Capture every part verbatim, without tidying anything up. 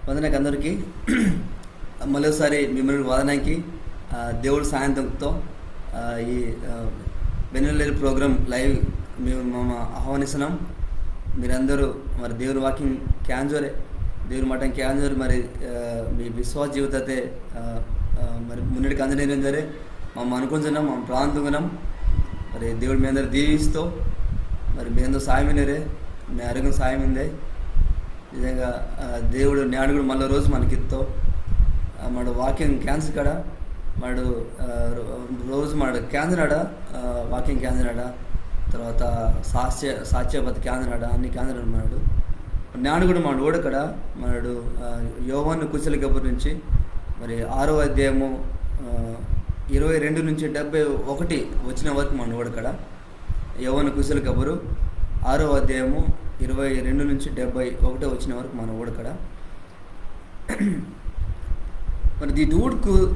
వందనాకు అందరికీ. మరోసారి మిమ్మల్ని వందనాకి, ఆ, దేవుడు సాయంత్రంతో, ఆ, ఈ, ఆ, వెన్నెల ప్రోగ్రామ్ లైవ్ మేము మమ్మ ఆహ్వానిస్తున్నాం. మీరందరూ మరి దేవుని వాక్యం కేంజోరే, దేవుని మాట కేంజోరే మరి, ఆ, మీ విశ్వాస జీవితతే, ఆ, ఆ, మరి మున్నటికి అందజేయడం సరే మమ్మ అనుకుంటున్నాం, మమ్మ ప్రార్థన తుంగనాం. మరి దేవుడు మీ అందరు దీవిస్తూ, మరి మీ అందరూ సాయం మినరే, మీ ఆరోగ్యం సాయం మిందే. నిజంగా, ఆ, దేవుడు నేడు కూడా మళ్ళీ రోజు మనకిత్తో. ఆ, మాడు వాక్యం కేంజకడ, మాడు, ఆ, రో-, రోజు మాడు కేంజనాడ, ఆ, వాక్యం కేంజనాడ, తర్వాత సాక్ష్య, సాక్ష్యపత కేంజనాడ, అన్ని కేంజనాడ మాడు. నేడు కూడా మాడు ఊడకడ, మాడు, ఆ, యోవాను కుశల కబురు నుంచి మరి ఆరో అధ్యాయము, ఆ, ఇరవై రెండు నుంచి డెబ్బై ఒకటి వచనం వరకు మాడు ఊడకడ. యోవాను కుశల కబురు ఆరో అధ్యాయము ఇరవై రెండు నుంచి డెబ్బై ఒకటో వచనం వరకు మాడు ఊడకడ. మరి దీటి ఊడుకు,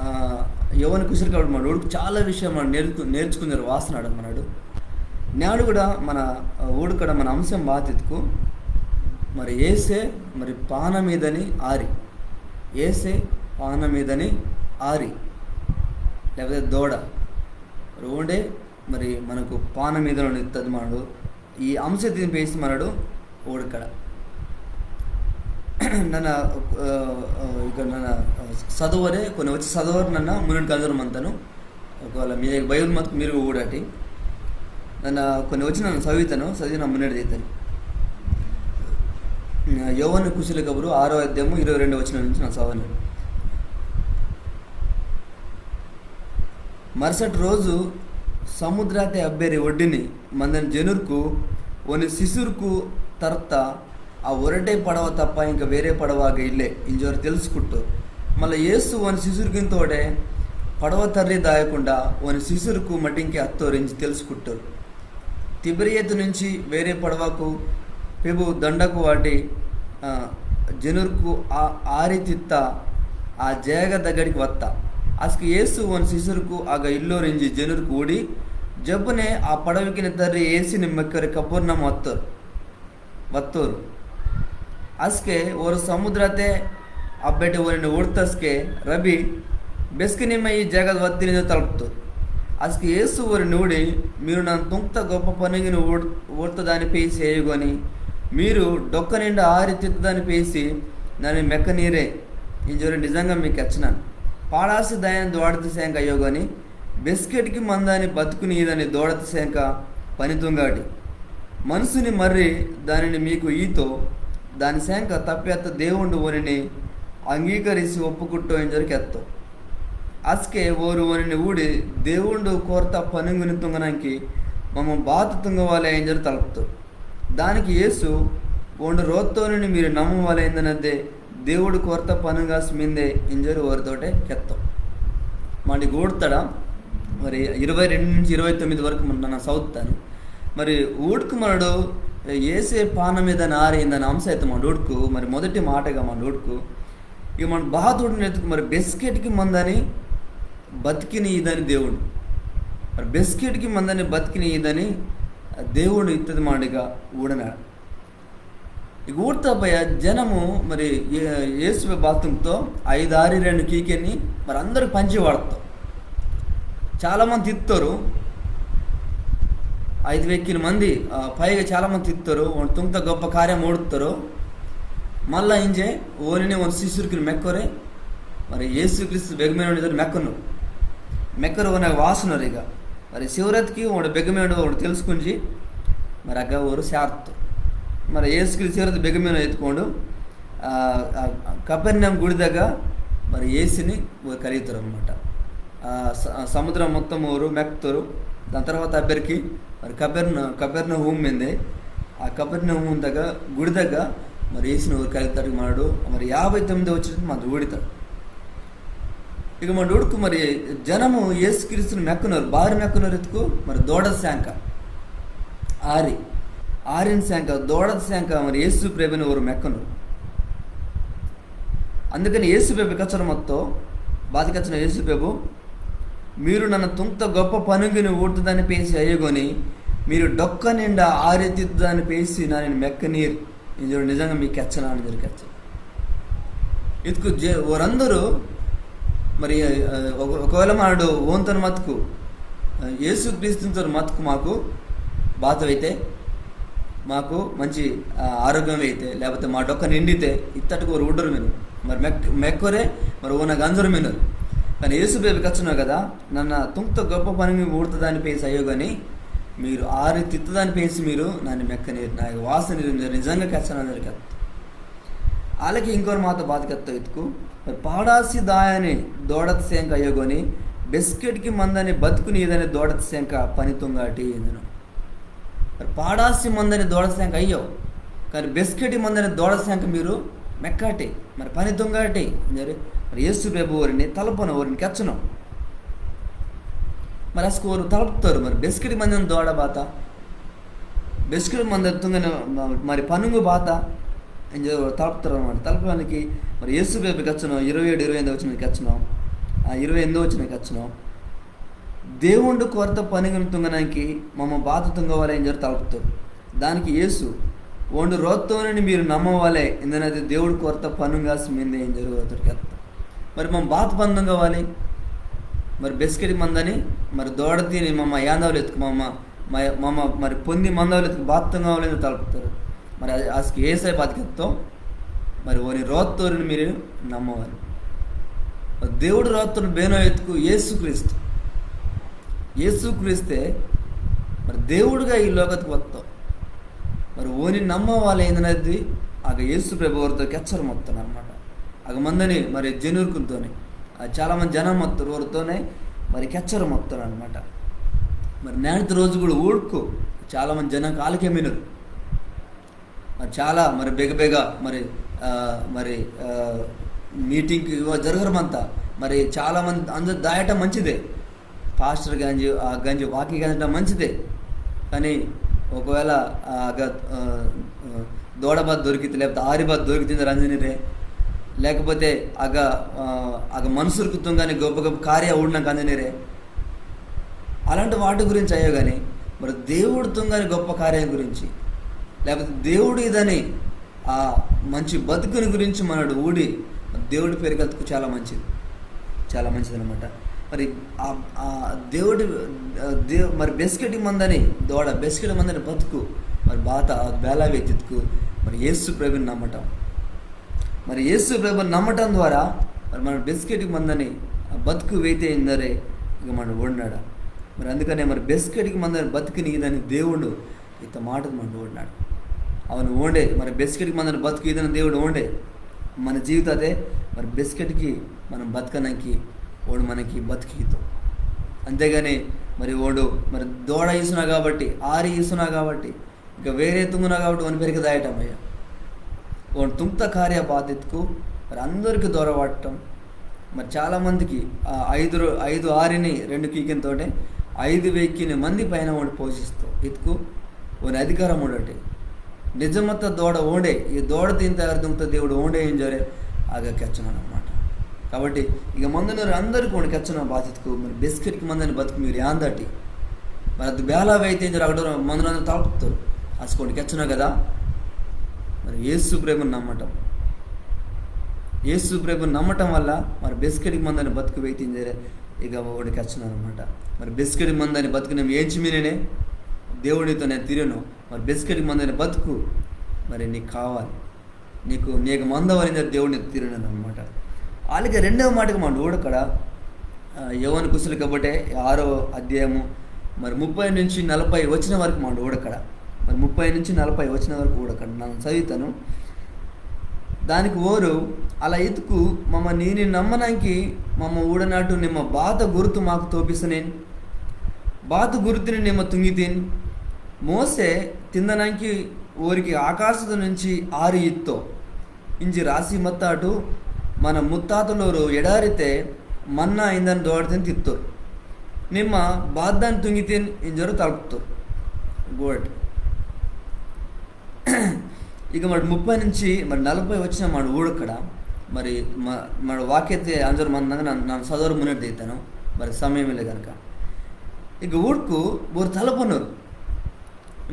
ఆ, యోవాను కుశల కబురు మాడు ఊడుకు చాలా విషయం మాడు నేర్చు-, నేర్చుకుందరు వాసనాడ మాడు. నేడు కూడా మన, ఆ, ఊడుకడ మన అంశం బాతితుకు మరి ఏసే మరి పాన మీదని ఆరి, ఏసే పాన మీదని ఆరి, లేకపోతే దోడ. రెండే మరి మనకు పాన మీదని ఇత్తది మాడు. ఈ అంశ దీని పేసి మనడు ఊడకడ. నన్న, ఆ, ఆ, ఇక నన్న, ఆ, చదవరే, కొన్ని వచ్చి చదవరు నన్న మున్నెడు కలదరు మంతను. ఒకవేళ మీ దగ్గర బైబిల్ మతుకు మీరు ఊడాటి. నన్న కొన్ని వచ్చి నన్న చదువుతాను, చదివి నా మున్నెడు తీతాను. యోవాను కుశల కబురు ఆరో అధ్యాయము ఇరవై రెండు వచనం నుంచి నన్న చదవను. మరుసటి రోజు సముద్రాతే అబ్బేరి ఒడ్డిని మందని జనుర్కు ఓని శిశుర్కు తర్త ఆ ఒరటే పడవ తప్ప ఇంకా వేరే పడవ ఆగ ఇల్లే ఇంజోరు తెలుసుకుట్టు. మళ్ళీ యేసు ఓని శిశుర్కింతోడే పడవ తర్రి దాయకుండా ఓని శిశుర్కు మటింకి అత్తోరు ఇంజి తెలుసుకుట్టు. తిబెరియతు నుంచి వేరే పడవకు పెబు దండకు వాటి, ఆ, జనుర్కు ఆ ఆరి తిత్త ఆ జాగ దగ్గరికి వత్త. అస్కు యేసు ఓని శిశుర్కు ఆగ ఇల్లోరింజి జనుర్కు ఊడి, జబ్బునే ఆ పడవకిన తర్రి ఏసిని మెక్కరి కపూర్ణం వత్తోరు. వత్తోరు. అస్కే ఓరు సముద్రతే అబ్బెటి ఓరిని ఊడ్తస్కే, "రబి, బెస్కి నిమ్మ ఈ జాగత్ వత్తినిదో తలుపుతోరు." అస్కే యేసు ఓరిని ఊడి, "మీరు నన్ను తుంక్త గొప్ప పనుంగిని ఊడ్-, ఊడ్తదాని పేసి ఏయుగోని, మీరు డొక్క నిండా ఆరి తిత్తదాని పేసి నన్ను మెక్కనీరే ఇంజోరి నిజంగా మీకు ఎచ్చనాను. పాడాసి దయని దోడతి సేంక అయ్యోగోని, బెస్కెట్కి మందాని బతుకుని ఈదని దోడతి సేంక పని తుంగాటి. మనుసుని మర్రి దానిని మీకు ఈతో, దాని సేంక తప్పెత్త దేవుండు ఓనిని అంగీకరిసి ఒప్పుకుట్టో ఇంజోరి కెత్తో." అస్కే ఓరు ఓనిని ఊడి, "దేవుండు కోర్త పనుంగుని తుంగనాంకి మమ్మ బాత తుంగవాలే" ఇంజోరి తలుపుతో. దానికి యేసు, "ఓండు రోత్తోనిని మీరు నమ్మవాలే ఇందనద్దే దేవుడు కోర్త పనుంగాసి మిందే" ఇంజోరి ఓరితోటే కెత్తో. మాడి ఊడతాడా? మరి ఇరవై రెండు నుంచి ఇరవై తొమ్మిది వరకు మన నన్న చదువుతాను. మరి ఊడుకు మనడు ఏసే పాన మీద నారి ఇందని అంశ అయితే మన ఊడుకు, మరి మొదటి మాటగా మన ఊడుకు, ఇక మన బాధుడిని ఎత్తుకు మరి బెస్కెట్కి మందని బతికిని ఈదని దేవుడు. మరి బెస్కెట్కి మందని బతికిని ఈదని దేవుడు ఇత్తది మాడిగా ఊడనాడు. ఇక ఊడతా పయ జనము మరి ఏ-, యేసు బాతుంతో ఐదు ఆరి రెండు కీకెని మరి అందరూ పంచి వాడతారు. చాలా మంది తిత్తారు, ఐదు వెక్కిన మంది, ఆ, పైగా చాలా మంది తిత్తారు, ఓండు తుంత గొప్ప కార్యం ఊడుతారు. మళ్ళా ఇంజే ఓనిని ఓని శిష్యుర్కిని మెక్కోరే, మరి యేసుక్రీస్తు బెగమేనోని ఇద్దరు మెక్కను, మెక్కరు ఓనగ వాసనోరు ఇక. మరి శివరాత్రికి ఓండు బెగమేనోడు ఓండు తెలుసుకుంజి, మరి అగ్గ ఓరు శార్తు. మరి యేసుక్రీస్తు శివరాత్రి బెగమేనో ఎత్తుకోండు, ఆ, ఆ, కపెర్నహూమ్ గుడిదగ్గ మరి యేసుని ఓరు కలిగితారు అనమాట. ఆ స-, ఆ సముద్రం మొత్తం ఓరు మెక్తోరు. దాని తర్వాత అబ్బెరికి మరి కపెర్న-, కపెర్నహూమ్ మిందే. ఆ కపెర్నహూమ్ దగ్గర గుడిదగ్గ మరి యేసుని ఓరు కలిగితారు మాడు. మరి యాభై తొమ్మిది వచ్చినట్టు మాత్రం ఊడితాడు. ఇక మన ఊడుకు మరి జనము యేసుక్రీస్తుని మెక్కనోరు, బారి మెక్కనోరు ఎత్తుకు మరి దోడద శాంక, ఆరి, ఆరిన శాంక, దోడద శాంక మరి యేసు ప్రభుని ఓరు మెక్కనోరు. అందుకని యేసు ప్రభు కచ్చర మొత్తం బాధ కచ్చిన యేసు ప్రభు, "మీరు నన్న తుంత గొప్ప పనుంగిని ఊడుతుందని పేసి అయ్యగొని, మీరు డొక్క నిండా ఆరెత్తిద్దాని పేసి నన్ను మెక్కనీరు." ఇంజోరు నిజంగా మీకు కెచ్చనా ఇంజోరు కెచ్చ. ఇత్కు జే-, ఓరందరూ మరి, ఆ, ఒక-, ఒకవేళ మనడు ఓంతను మత్కు, ఆ, యేసు క్రీస్తుతో మత్కు మాకు బాత అయితే, మాకు మంచి, ఆ, ఆరోగ్యం అయితే, లేకపోతే మా డొక్క నిండితే, ఇత్తట్టుకు ఓరు ఉడ్డరు మీరు. మరి మెక్-, మెక్కొరే, మరి ఓన గంజరు మీరు. కానీ యేసు బేబీ కచ్చున్నావు కదా, నన్న తుంక్త గొప్ప పని మీరు ఊడుతుందని పేసి అయ్యో కానీ, మీరు ఆరి తిత్తదాని పేసి మీరు నన్ను మెక్కనీరు, నా వాసన నిజంగా కెచ్చనా ఇంజోరు కెత్త. ఆలకి ఇంకొరు మాట బాత కెత్త ఇత్కు, మరి పాడాసి దాయని దోడత సేంక అయ్యో కానీ, బెస్కెట్కి మందని బతుకుని ఇదని దోడత సేంక పని తుంగాటి ఇందను. మరి పాడాసి మందని దోడత సేంక అయ్యో, కానీ బెస్కెట్కి మందని దోడత సేంక మీరు మెక్కాటి, మరి పని తుంగాటి ఇంజోరు. మరి యేసు బేబీ ఓరిని తలపను, ఓరిని కెచ్చను. మరి అస్కు ఓరు తలపుతారు, మరి బెస్కెట్కి మందని దోడ బాత, బెస్కెట్కి మందని తుంగని మ-, మరి పనుంగు బాత ఇంజోరు తలపుతారు అనమాట. తలపడానికి మరి యేసు బేబీ కెచ్చను, ఇరవై ఏడు, ఇరవై ఎనిమిది వచనం కెచ్చను, ఆ, ఇరవై ఎనిమిది వచనం కెచ్చను. దేవుండు కొరత పనుంగుని తుంగనాంకి మమ్మ బాత తుంగవాలే ఇంజోరు తలపుతారు. దానికి యేసు, ఓండు రోత్తోనని మీరు నమ్మవాలే, ఇందనది దేవుడు కొరత పనుంగాసి మిందే ఇంజోరు ఓతోరు కెత్త. మరి మమ్మ బాత పని తుంగవాలి, మరి బెస్కెట్కి మందని, మరి దోడతిని మమ్మ యాందవలెత్తుకు మమ్మ, మ-, మమ్మ మరి పొంది మందవలెత్తుకు బాత తుంగవాలి ఇంజోరు తలపుతారు. మరి అది అస్కు ఏసై బాత కెత్తో, మరి ఓని రోత్తోరిని మీరు నమ్మవాలి. దేవుడు రోత్తోరు బేనో ఇత్కు యేసుక్రీస్తు. యేసుక్రీస్తే మరి దేవుడుగా ఈ లోకత్కు వత్తో. మరి ఓని నమ్మవాలే ఇందనది ఆగ యేసు ప్రభు ఓరితో కెచ్చోరు మత్తోండు అనమాట. ఆగ మందని మరి జనుర్కుంటోనే, ఆ, చాలా మంది జనం మత్తోరు ఓరితోనే మరి కెచ్చోరు మత్తోండు అనమాట. మరి నేంటి రోజు కూడా ఊడుకు చాలా మంది జనం కాలకే మినురు. మరి చాలా మరి బెగ బెగ మరి, ఆ, మరి, ఆ, మీటింగ్కి ఇవ జరగరమంతా మరి చాలా మంది అందరు దాయటం మంచిదే. పాస్టర్ గంజి, ఆ, గంజి వాకి గంజటం మంచిదే. కానీ ఒకవేళ, ఆ, అగ, ఆ, ఆ, దోడ బాత దొరికితే, లేకపోతే ఆరి బాత దొరికితే రంజనీరే, లేకపోతే అగ, ఆ, అగ మనుసురుకు తుంగని గొప్ప గొప్ప కార్య ఊడినాక అంజనీరే, అలాంటి వాటి గురించి అయ్యో కానీ, మరి దేవుడు తుంగని గొప్ప కార్యం గురించి, లేకపోతే దేవుడు ఇదని ఆ మంచి బతుకుని గురించి మనడు ఊడి దేవుడి పేరు కత్తుకు చాలా మంచిది, చాలా మంచిది అనమాట. మరి ఆ, ఆ దేవుడి, ఆ, దేవు-, మరి బెస్కెట్కి మందని దోడ, బెస్కెట్కి మందని బతుకు, మరి బాత ఆ బేలా వెతిత్కు మరి యేసు ప్రభుని నమ్మటం. మరి యేసు ప్రభుని నమ్మటం ద్వారా మరి మన బెస్కెట్కి మందని ఆ బతుకు వెయితే ఇందరే ఇక మనడు ఊడినాడా. మరి అందుకనే మరి బెస్కెట్కి మందని బతుకుని ఇదని దేవుడు ఇత్త మాటది మనడు ఊడినాడు. అవును ఓండే, మరి బెస్కెట్కి మందని బతుకు ఇదని దేవుడు ఓండే. మన జీవితాతే మరి బెస్కెట్కి మనం బతకనంకి ఓండు మనకి బతుకు ఈతో. అంతేగాని మరి ఓండు మరి దోడ ఈసునా కాబట్టి, ఆరి ఈసునా కాబట్టి, ఇంకా వేరే తుంగునా కాబట్టి ఓని పెరిగి దాయటం అయ్యా. ఓండు తుంక్త కార్య బాతిత్కు మరి అందరికీ దోర వాడటం. మరి చాలా మందికి ఆ ఐదు రో-, ఐదు ఆరిని రెండు కీకినతోటే ఐదు వెయ్యికిని మంది పైన ఓండు పోషిస్తూ ఇత్కు ఓని అధికారం ఉండటే. నిజమత్త దోడ ఓండే, ఈ దోడ తింత అర్థంతో దేవుడు ఓండే ఇంజోరే ఆగ కెచ్చనాడు అనమాట. కాబట్టి ఇక మందనోరు అందరికీ ఓండు కెచ్చన బాతిత్కు మరి బెస్కెట్కి మందని బతుకు మీరు యాందటి. మరి అది బేలా వెయితే ఇంజోరు అక్కడ మందనోరు తలపుతారు. అస్కు ఓండు కెచ్చన కదా. మరి యేసు ప్రభుని నమ్మటం, యేసు ప్రభుని నమ్మటం వల్ల మరి బెస్కెట్కి మందని బతుకు వెయితే ఇంజోరే ఇక ఓండు కెచ్చన అనమాట. మరి బెస్కెట్కి మందని బతుకు నేను ఏంచి మీనేనే దేవుడితో నేను తిరిగాను. మరి బెస్కెట్కి మందని బతుకు మరి నీకు కావాలి, నీకు, నీకు మందవలింద దేవుడిని తిరిగినది అనమాట. అలాగే రెండవ మాటకి మనడు ఊడకడ, ఆ, యోవాను కుశలి కబుటే ఆరో అధ్యాయము మరి ముప్పై నుంచి నలభై వచనం వరకు మనడు ఊడకడ. మరి ముప్పై నుంచి నలభై వచనం వరకు ఊడకడ నన్న చదువుతాను. దానికి ఓరు, అలా ఇతుకు మమ్మ నీని నమ్మనాంకి మమ్మ ఊడనాటు నిమ్మ బాత గురుతు మాకు తోపిసనేన్, బాత గురుతుని నిమ్మ తుంగితిన్. మోసే తిందనాంకి ఓరికి ఆకాశత నుంచి ఆరి ఇత్తో ఇంజి రాసి మత్తాటు, మన ముత్తాతలోరు ఎడారితే మన్నా ఇందని దోడతిని తిత్తోరు. నిమ్మ బాద్దాని తుంగితిన్ ఇంజోరు తలుపుతోరు. గుడ్. ఇక మరి ముప్పై నుంచి మరి నలభై వచనం మనడు ఊడకడ. మరి మ-, మన వాక్యతే అంజోరు మందంగా నన్న, నన్న చదవరు మున్నెట్ దేతాను. మరి సమయం ఇల్లే కనుక ఇక ఊడుకు ఓరు తలపనోరు.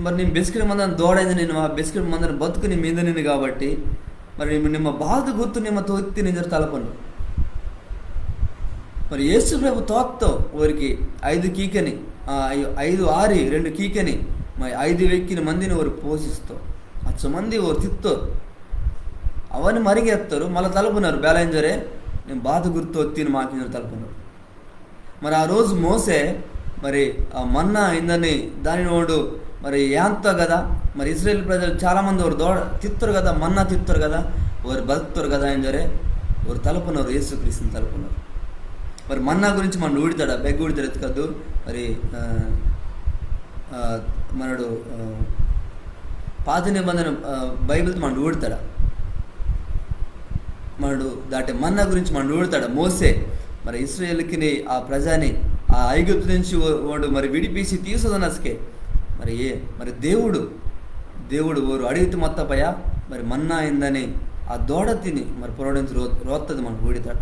మరి నిమ్మ బెస్కెట్కి మందని దోడ ఇంజి, నిమ్మ బెస్కెట్కి మందని బతుకు నిమ్మ ఈదనిని కాబట్టి, మరి నిమ్మ, నిమ్మ బాత గుర్తు నిమ్మ తోత్తిని ఇంజోరె తలపనోరు. మరి యేసు ప్రభు తోత్తో ఓరికి ఐదు కీకెని, ఆ, ఐ-, ఐదు ఆరి, రెండు కీకెని, మరి ఐదు వేకిని మందిని ఓరు పోషిస్తో. అచ్చ మంది ఓరు తిత్తోరు. అవని మరిగెత్తోరు, మల్ల తలపనోరు, బేల ఇంజోరె, నిమ్మ బాత గుర్తు తోత్తిని మాకు ఇంజోరె తలపనోరు. మరి ఆ రోజు మోసే మరి ఆ మన్నా ఇందని దానిని ఓండు మరి ఏంతో కదా, మరి ఇస్రాయేల్ ప్రజలు చాలా మంది ఓరు దోడ తిత్తోరు కదా, మన్నా తిత్తోరు కదా, ఓరు బతుకుతోరు కదా ఇంజోరె ఓరు తలపనోరు, యేసుక్రీస్తుని తలపనోరు. మరి మన్నా గురించి మనడు ఊడితాడ, బెగ్గ ఊడితాడ ఎత్తుకద్దు. మరి, ఆ, ఆ, మనడు, ఆ, పాత నిబంధన, ఆ, బైబిల్తో మనడు ఊడితాడ. మనడు దాటి మన్నా గురించి మనడు ఊడితాడ. మోసే మరి ఇస్రాయేల్కిని ఆ ప్రజాని ఆ ఐగుప్తు నుంచి ఓ-, ఓండు మరి విడిపిసి తీసోదనస్కె మరి ఏ-, మరి దేవుడు, దేవుడు ఓరు అడిగితే మత్త పయ మరి మన్నా ఇందని ఆ దోడ తిని మరి పొరడించి రో-, రోత్తది మనడు ఊడితాడ.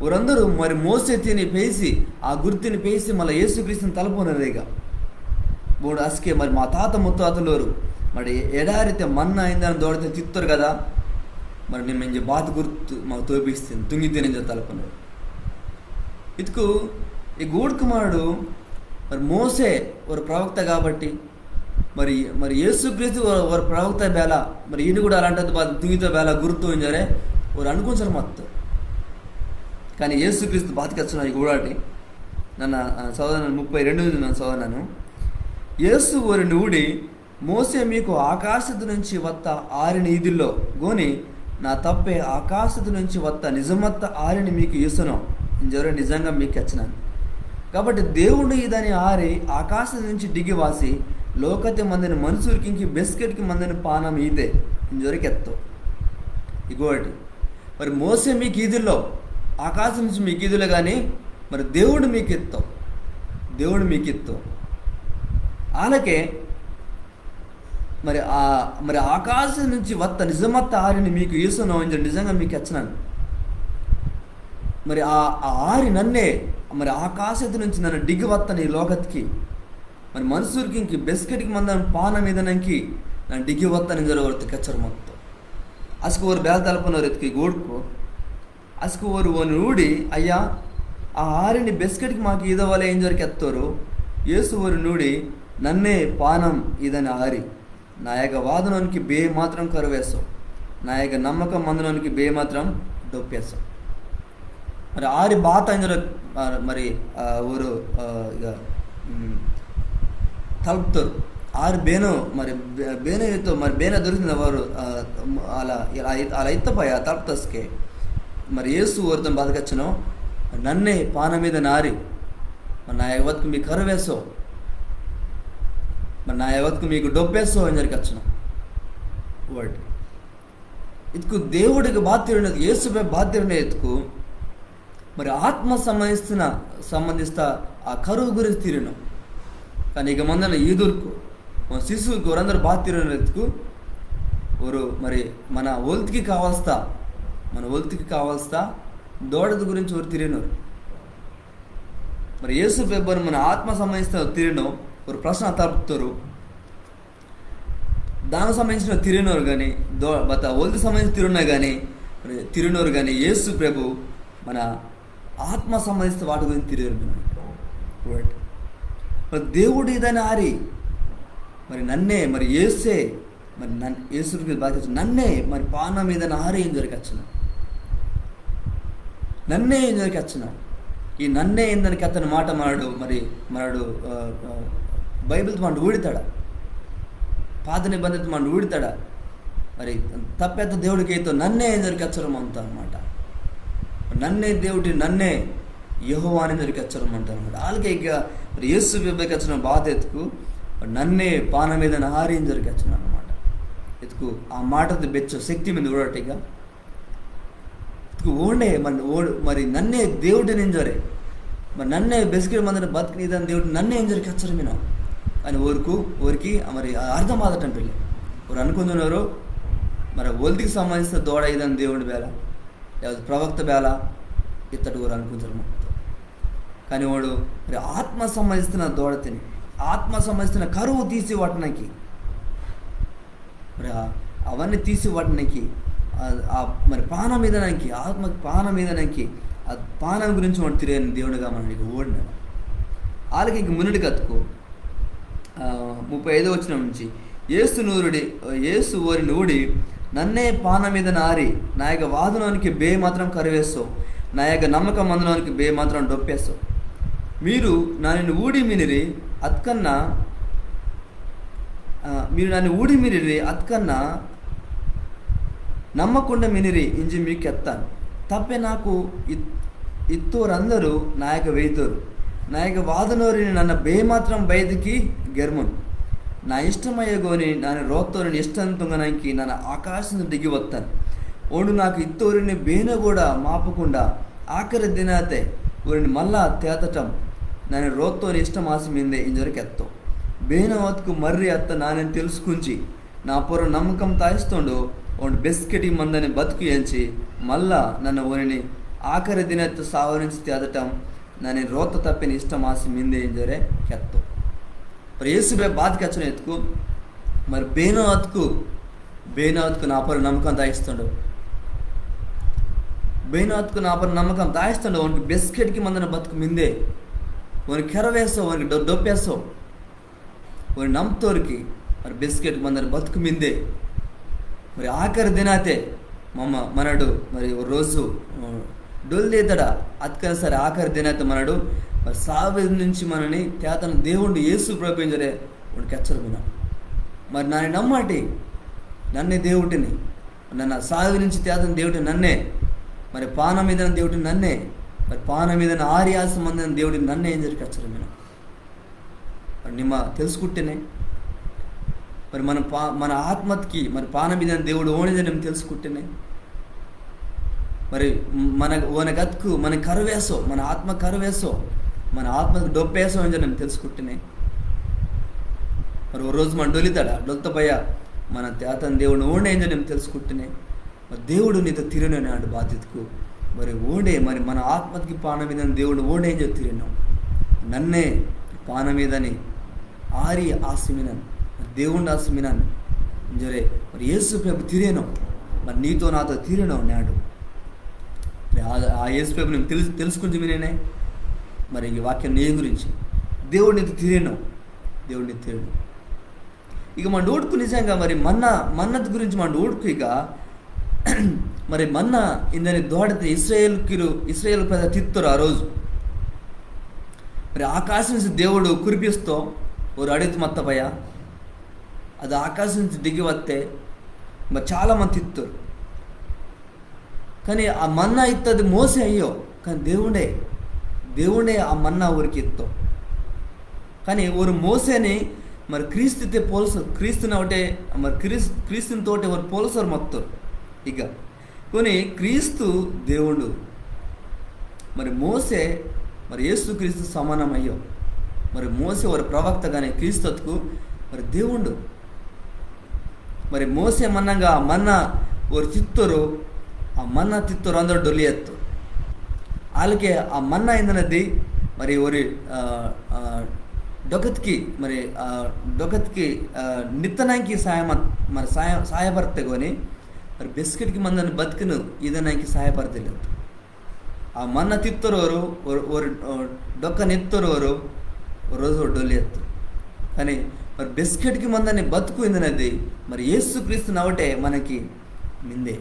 ఓరందరూ మరి మోసే తిని పేసి, ఆ గుర్తిని పేసి మల్ల యేసుక్రీస్తుని తలపనోరు ఇక. బోడు అస్కె మరి మా తాత ముత్తాతలోరు మరి ఎడారితె మన్నా ఇందని దోడతె తిత్తోరు కదా, మరి నిమ్మ ఇంజె బాత గుర్తు మాకు తోపిస్తిని, తుంగితిని ఇంజె తలపనోరు. ఇత్కు ఈ గూడ్కు మనడు మరి మోసే ఓరు ప్రవక్త కాబట్టి, మరి, మరి యేసుక్రీస్తు ఓరు, ఓరు ప్రవక్త బేల, మరి ఈయన కూడా అలాంటిది బాత తుంగితో బేల గుర్తు ఇంజోరె ఓరు అనుకుంటారు మొత్తం. కానీ యేసుక్రీస్తు బాత కెచ్చినో ఈ గూడాటి. నన్న, ఆ, చదవనాను, ముప్పై రెండు నన్న చదవనాను. యేసు ఓరిని ఊడి, మోసే మీకు ఆకాశతు నుంచి వత్త ఆరిని ఈదిల్లో గోని, నా తప్పె ఆకాశతు నుంచి వత్త నిజమత్త ఆరిని మీకు ఈసనో ఇంజోరె నిజంగా మీకు కెచ్చినాను. కాబట్టి దేవుడు ఈదని ఆరి ఆకాశం నుంచి డిగి వాసి లోకతె మందని మనుసుర్కింకి బెస్కెట్కి మందని పానం ఈదె ఇంజోరె కెత్తో. ఇగోటి, మరి మోసే మీకు ఈదిల్లో, ఆకాశం నుంచి మీకు ఈదిల్లో కానీ మరి దేవుడు మీకు ఇత్తో, దేవుడు మీకు ఇత్తో. ఆలకే మరి ఆ, మరి ఆకాశం నుంచి వత్త నిజమత్త ఆరిని మీకు ఈసనో ఇంజోరె నిజంగా మీకు కెచ్చినాను. మరి ఆ, ఆ ఆరి నన్నే, మరి ఆకాశం నుంచి నన్న డిగి వత్తని ఈ లోకత్కి. మరి మనుసుర్కింకి బెస్కెట్కి మందని పానం ఈదనంకి నన్న డిగి వత్తని ఇంజోరె ఓరితో కెచ్చోరు మొత్తం. అస్కు ఓరు బేల తలపనోరు ఇత్కు ఈ గూడ్కు. అస్కు ఓరు ఓని ఊడి, అయ్యా, ఆ ఆరిని బెస్కెట్కి మాకు ఈదవలె ఇంజోరె కెత్తోరు. యేసు ఓరిని ఊడి, నన్నే పానం ఈదని ఆరి. నా యగ్గ వాదనోనికి బే మాత్రం కరువేసో. నా యగ్గ నమ్మకం మందనోనికి బే మాత్రం డొప్పేసో. మరి ఆరి బాత ఇంజోరె, ఆ, మరి, ఆ, ఓరు, ఆ, ఇక, మ్, తలుపుతోరు. ఆరి బేనో, మరి బే-, బేనో ఇత్తో, మరి బేనో దొరికింది వారు, ఆ, అలా, ఇలా ఇత్-, అలా ఇత్త పయ తలుపుతస్కె. మరి యేసు ఓరితో బాత కెచ్చినో, నన్నే పానం ఈదని ఆరి. మరి నా యగ్గ వత్కు మీకు కరువేసో. మరి నా యగ్గ వత్కు మీకు డొప్పేసో ఇంజోరె కెచ్చినో. Word. ఇత్కు దేవుడికి బాత తిరినో, యేసు ప్రభు బాత తిరినో ఇత్కు, మరి ఆత్మ సంబంధిస్తున్న, సంబంధిస్త ఆ కరువు గురించి తిరినో. కానీ ఇక మందన ఈదుర్కు, మన శిశువుకు ఓరందరూ బాత తిరినో ఇత్కు, ఓరు మరి మన ఒల్తికి కావాల్స్త, మన ఒల్తికి కావాల్స్త దోడది గురించి ఓరు తిరినోరు. మరి యేసు ప్రభు మన ఆత్మ సంబంధిస్త తిరినో, ఓరు ప్రశ్న తలుపుతోరు. దానికి సంబంధించిన తిరినోరు కానీ, దో-, బత ఒల్తి సంబంధించిన తిరినో కానీ, మరి తిరినోరు కానీ, యేసు ప్రభు మన ఆత్మ సంబంధించిన వాటి గురించి తిరిగారు. Word. మరి దేవుడు ఈదని ఆరి, మరి నన్నే, మరి యేసే, మరి నన్-, యేసు ప్రభు బాత కెచ్చినో, నన్నే, మరి పానం ఈదని ఆరి ఇంజోరె కెచ్చినో. నన్నే ఇంజోరె కెచ్చినో. ఈ నన్నే ఇందని కెత్తని మాట మనడు, మరి మనడు, ఆ, ఆ, బైబిల్తో మనడు ఊడితాడ. పాత నిబంధనతో మనడు ఊడితాడ. మరి తప్పెత్త దేవుడికి ఏదో నన్నే ఇంజోరె కెచ్చోరు మంతో అనమాట. నన్నే దేవుడి, నన్నే యెహోవాని ఇంజోరె కెచ్చోరు మంతో అనమాట. ఆలకే ఇక మరి యేసు ప్రభు కెచ్చినో బాత ఇత్కు, నన్నే పానం ఈదని ఆరి ఇంజోరె కెచ్చినో అనమాట. ఇత్కు ఆ మాటది బెచ్చో శక్తి మిందె ఊడటిగా. ఇత్కు ఓండే మన ఓడు మరి నన్నే దేవుడిని ఇంజోరె, మరి నన్నే బెస్కెట్కి మందని బతుకుని ఈదని దేవుడు నన్నే ఇంజోరె కెచ్చోరు మినో. కానీ ఓర్కు, ఓరికి మరి అర్థం ఆదటం పిల్లే. ఓరు అనుకుంటున్నారు మరి ఒల్తికి సంబంధించిన దోడ ఈదని దేవుడు బేల, లేకపోతే ప్రవక్త బేల, ఇత్తటి ఓరు అనుకుంటారు మొత్తం. కానీ ఓండు మరి ఆత్మ సంబంధిస్తున్న దోడ తిని, ఆత్మ సంబంధించిన కరువు తీసి వాటనకి, మరి ఆ-, అవన్నీ తీసి వాటనకి, ఆ, ఆ, మరి పానం ఈదనంకి, ఆత్మకి పానం ఈదనంకి, ఆ పానం గురించి వాడు తిరిగిన దేవుడుగా మనకి ఓడినాడు. వాళ్ళకి ఇంక మున్నటి కత్తుకు, ఆ, ముప్పై ఐదో వచనం నుంచి, యేసు నూరుడి, యేసు ఓరిని ఊడి, నన్నే పానం ఈదని ఆరి, నా యొక్క వాదనోనికి బే మాత్రం కరువేసో, నా యొక్క నమ్మకం మందనోనికి బే మాత్రం డొప్పేసో. మీరు నానిని ఊడి మినిరి, అత్కన్నా, ఆ, మీరు నానిని ఊడి మినిరి, అత్కన్నా నమ్మకుండా మినిరి ఇంజి మీకు కెత్తాను. తప్పే నాకు ఇత్-, ఇత్తోరందరూ నా యొక్క వెయితోరు. నా యొక్క వాదనోరిని నన్న బే మాత్రం బయటికి గెర్మను. నా ఇష్టమయ్యగోని నాని రోత్తోరిని ఇష్టం తుంగనానికి నన్న ఆకాశం దిగి వత్తాను. ఓండు నాకు ఇత్తోరిని బేనో కూడా మాపకుండా ఆఖరి దినాతే ఓరిని మళ్ళా తేతటం నాని రోత్తోని ఇష్టం ఆసి మిందే ఇంజోరె కెత్తో. బేనో అత్కు మర్రి అత్త నానిని తెలుసుకుంచి, నా పొర్రొ నమ్మకం తాయిస్తోండో, ఓండు బెస్కెటికి మందని బతుకు ఏంచి, మళ్ళా నన్న ఓనిని ఆఖరి దినత్తు సావు నుంచి తేదటం, నాని రోత్త తప్పిన ఇష్టం ఆసి మిందే ఇంజోరె కెత్తో. మరి యేసు ప్రభు బాత కెచ్చోరె ఇత్కు, మరి బేనో అత్కు, బేనో అత్కు నా పొర్రొ నమ్మకం తాయిస్తోండో. బేనో అత్కు నా పొర్రొ నమ్మకం తాయిస్తోండో, ఓనికి బెస్కెటికి మందని బతుకు మిందే. ఓనికి కెరవేసో, ఓనికి డొ-, డొప్పేసో. ఓని నమ్తోరికి మరి బెస్కెటికి మందని బతుకు మిందే. మరి ఆఖరి దినాతే మమ్మ మనడు మరి ఓ రోజు, ఆ, డొల్లి ఇతడ అత్కని సరే ఆఖరి దినాతే మనడు మరి సావు నుంచి మనని తేతన దేవుండు యేసు ప్రభు ఇంజోరె ఓండు కెచ్చోరె మినో. మరి నాని నమ్మాటి నన్నే దేవుటిని, నన్న సావు నుంచి తేతన దేవుటిని నన్నే, మరి పానం ఈదని దేవుటిని నన్నే, మరి పానం ఈదని ఆరి ఆసి మందని దేవుటిని నన్నే ఇంజోరె కెచ్చోరె మినో. మరి నిమ్మ తెలుసుకుట్టినే. మరి మన పా-, మన ఆత్మతికి మరి పానం ఈదని దేవుడు ఓండె ఇంజి నిమ్మ తెలుసుకుట్టినే. మరి మన, ఓన గత్కు మన కరువేసో, మన ఆత్మ కరువేసో, మన ఆత్మతికి డొప్పేసో ఇంజి నిమ్మ తెలుసుకుట్టినే. మరి ఓ రోజు మన డొల్లితడ, డొల్త పయ్య మన తేతన దేవుడు ఓండె ఇంజి నిమ్మ తెలుసుకుట్టినే. మరి దేవుడు నీతో తిరినో నాడు బాతితుకు. మరి ఓండే, మరి మన ఆత్మతికి పానం ఈదని దేవుడు ఓండే ఇంజో తిరినో. నన్నే పానం ఈదని ఆరి ఆసి మినన్. మరి దేవుండు ఆసి మినన్. ఇంజోరె మరి యేసు ప్రభు తిరినో. మరి నీతో నాతో తిరినో నాడు. మరి ఆ, ఆ యేసు ప్రభు నిమ్మ తెలుసు, తెలుసుకుంజి మినేనే. మరి ఈ వాక్యం నీ గురించి. దేవుడు నీతో తిరినో. దేవుడు నీతో తిరినో. ఇక మన ఊడ్కు నిజంగా మరి మన్నా, మన్నత్ గురించి మన ఊడ్కు ఇక మరి మన్నా ఇందని దోడత ఇస్రాయేల్కిరు, ఇస్రాయేల్ ప్రజ తిత్తోరు ఆ రోజు. మరి ఆకాశం నుంచి దేవుడు కురిపిస్తో ఓరు అడిగితే మత్త పయ్య. అది ఆకాశం నుంచి దిగి వస్తే మరి చాలా మంది తిత్తోరు. కానీ ఆ మన్నా ఇత్తది మోసే అయ్యో, కానీ దేవుండే, దేవుండే ఆ మన్నా ఓరికి ఇత్తో. కానీ ఓరు మోసేని మరి క్రీస్తుతే పోల్స-, క్రీస్తునవటే మరి క్రీస్-, క్రీస్తునితోటే ఓరు పోల్సోరు మత్తోరు. ఇక కొని క్రీస్తు దేవుండు. మరి మోసే మరి యేసు క్రీస్తు సమానం అయ్యో. మరి మోసే ఓరు ప్రవక్త, కానీ క్రీస్తుకు మరి దేవుండు. మరి మోసే మన్నంగా ఆ మన్నా ఓరు తిత్తోరు, ఆ మన్నా తిత్తోరు అందరు డొల్లి ఎత్తు. ఆలకే ఆ మన్నా ఇందనది మరి ఓరి, ఆ, ఆ, డొకత్కి మరి, ఆ, డొకత్కి, ఆ, నిత్తనాంకి సాయం, మరి సాయ-, సాయపర్తే గోని మరి బెస్కెట్కి మందని బతుకును ఈదనాంకి సాయపర్తె ఇల్లెత్తు. ఆ మన్నా తిత్తోరు ఓరు, ఓరు, ఓరు, ఓ డొక్క నెత్తోరు ఓరు, ఓ రోజు డొల్లి ఎత్తు. కానీ మరి బెస్కెట్కి మందని బతుకు ఇందనది మరి యేసు క్రీస్తునవటే మనకి మిందే.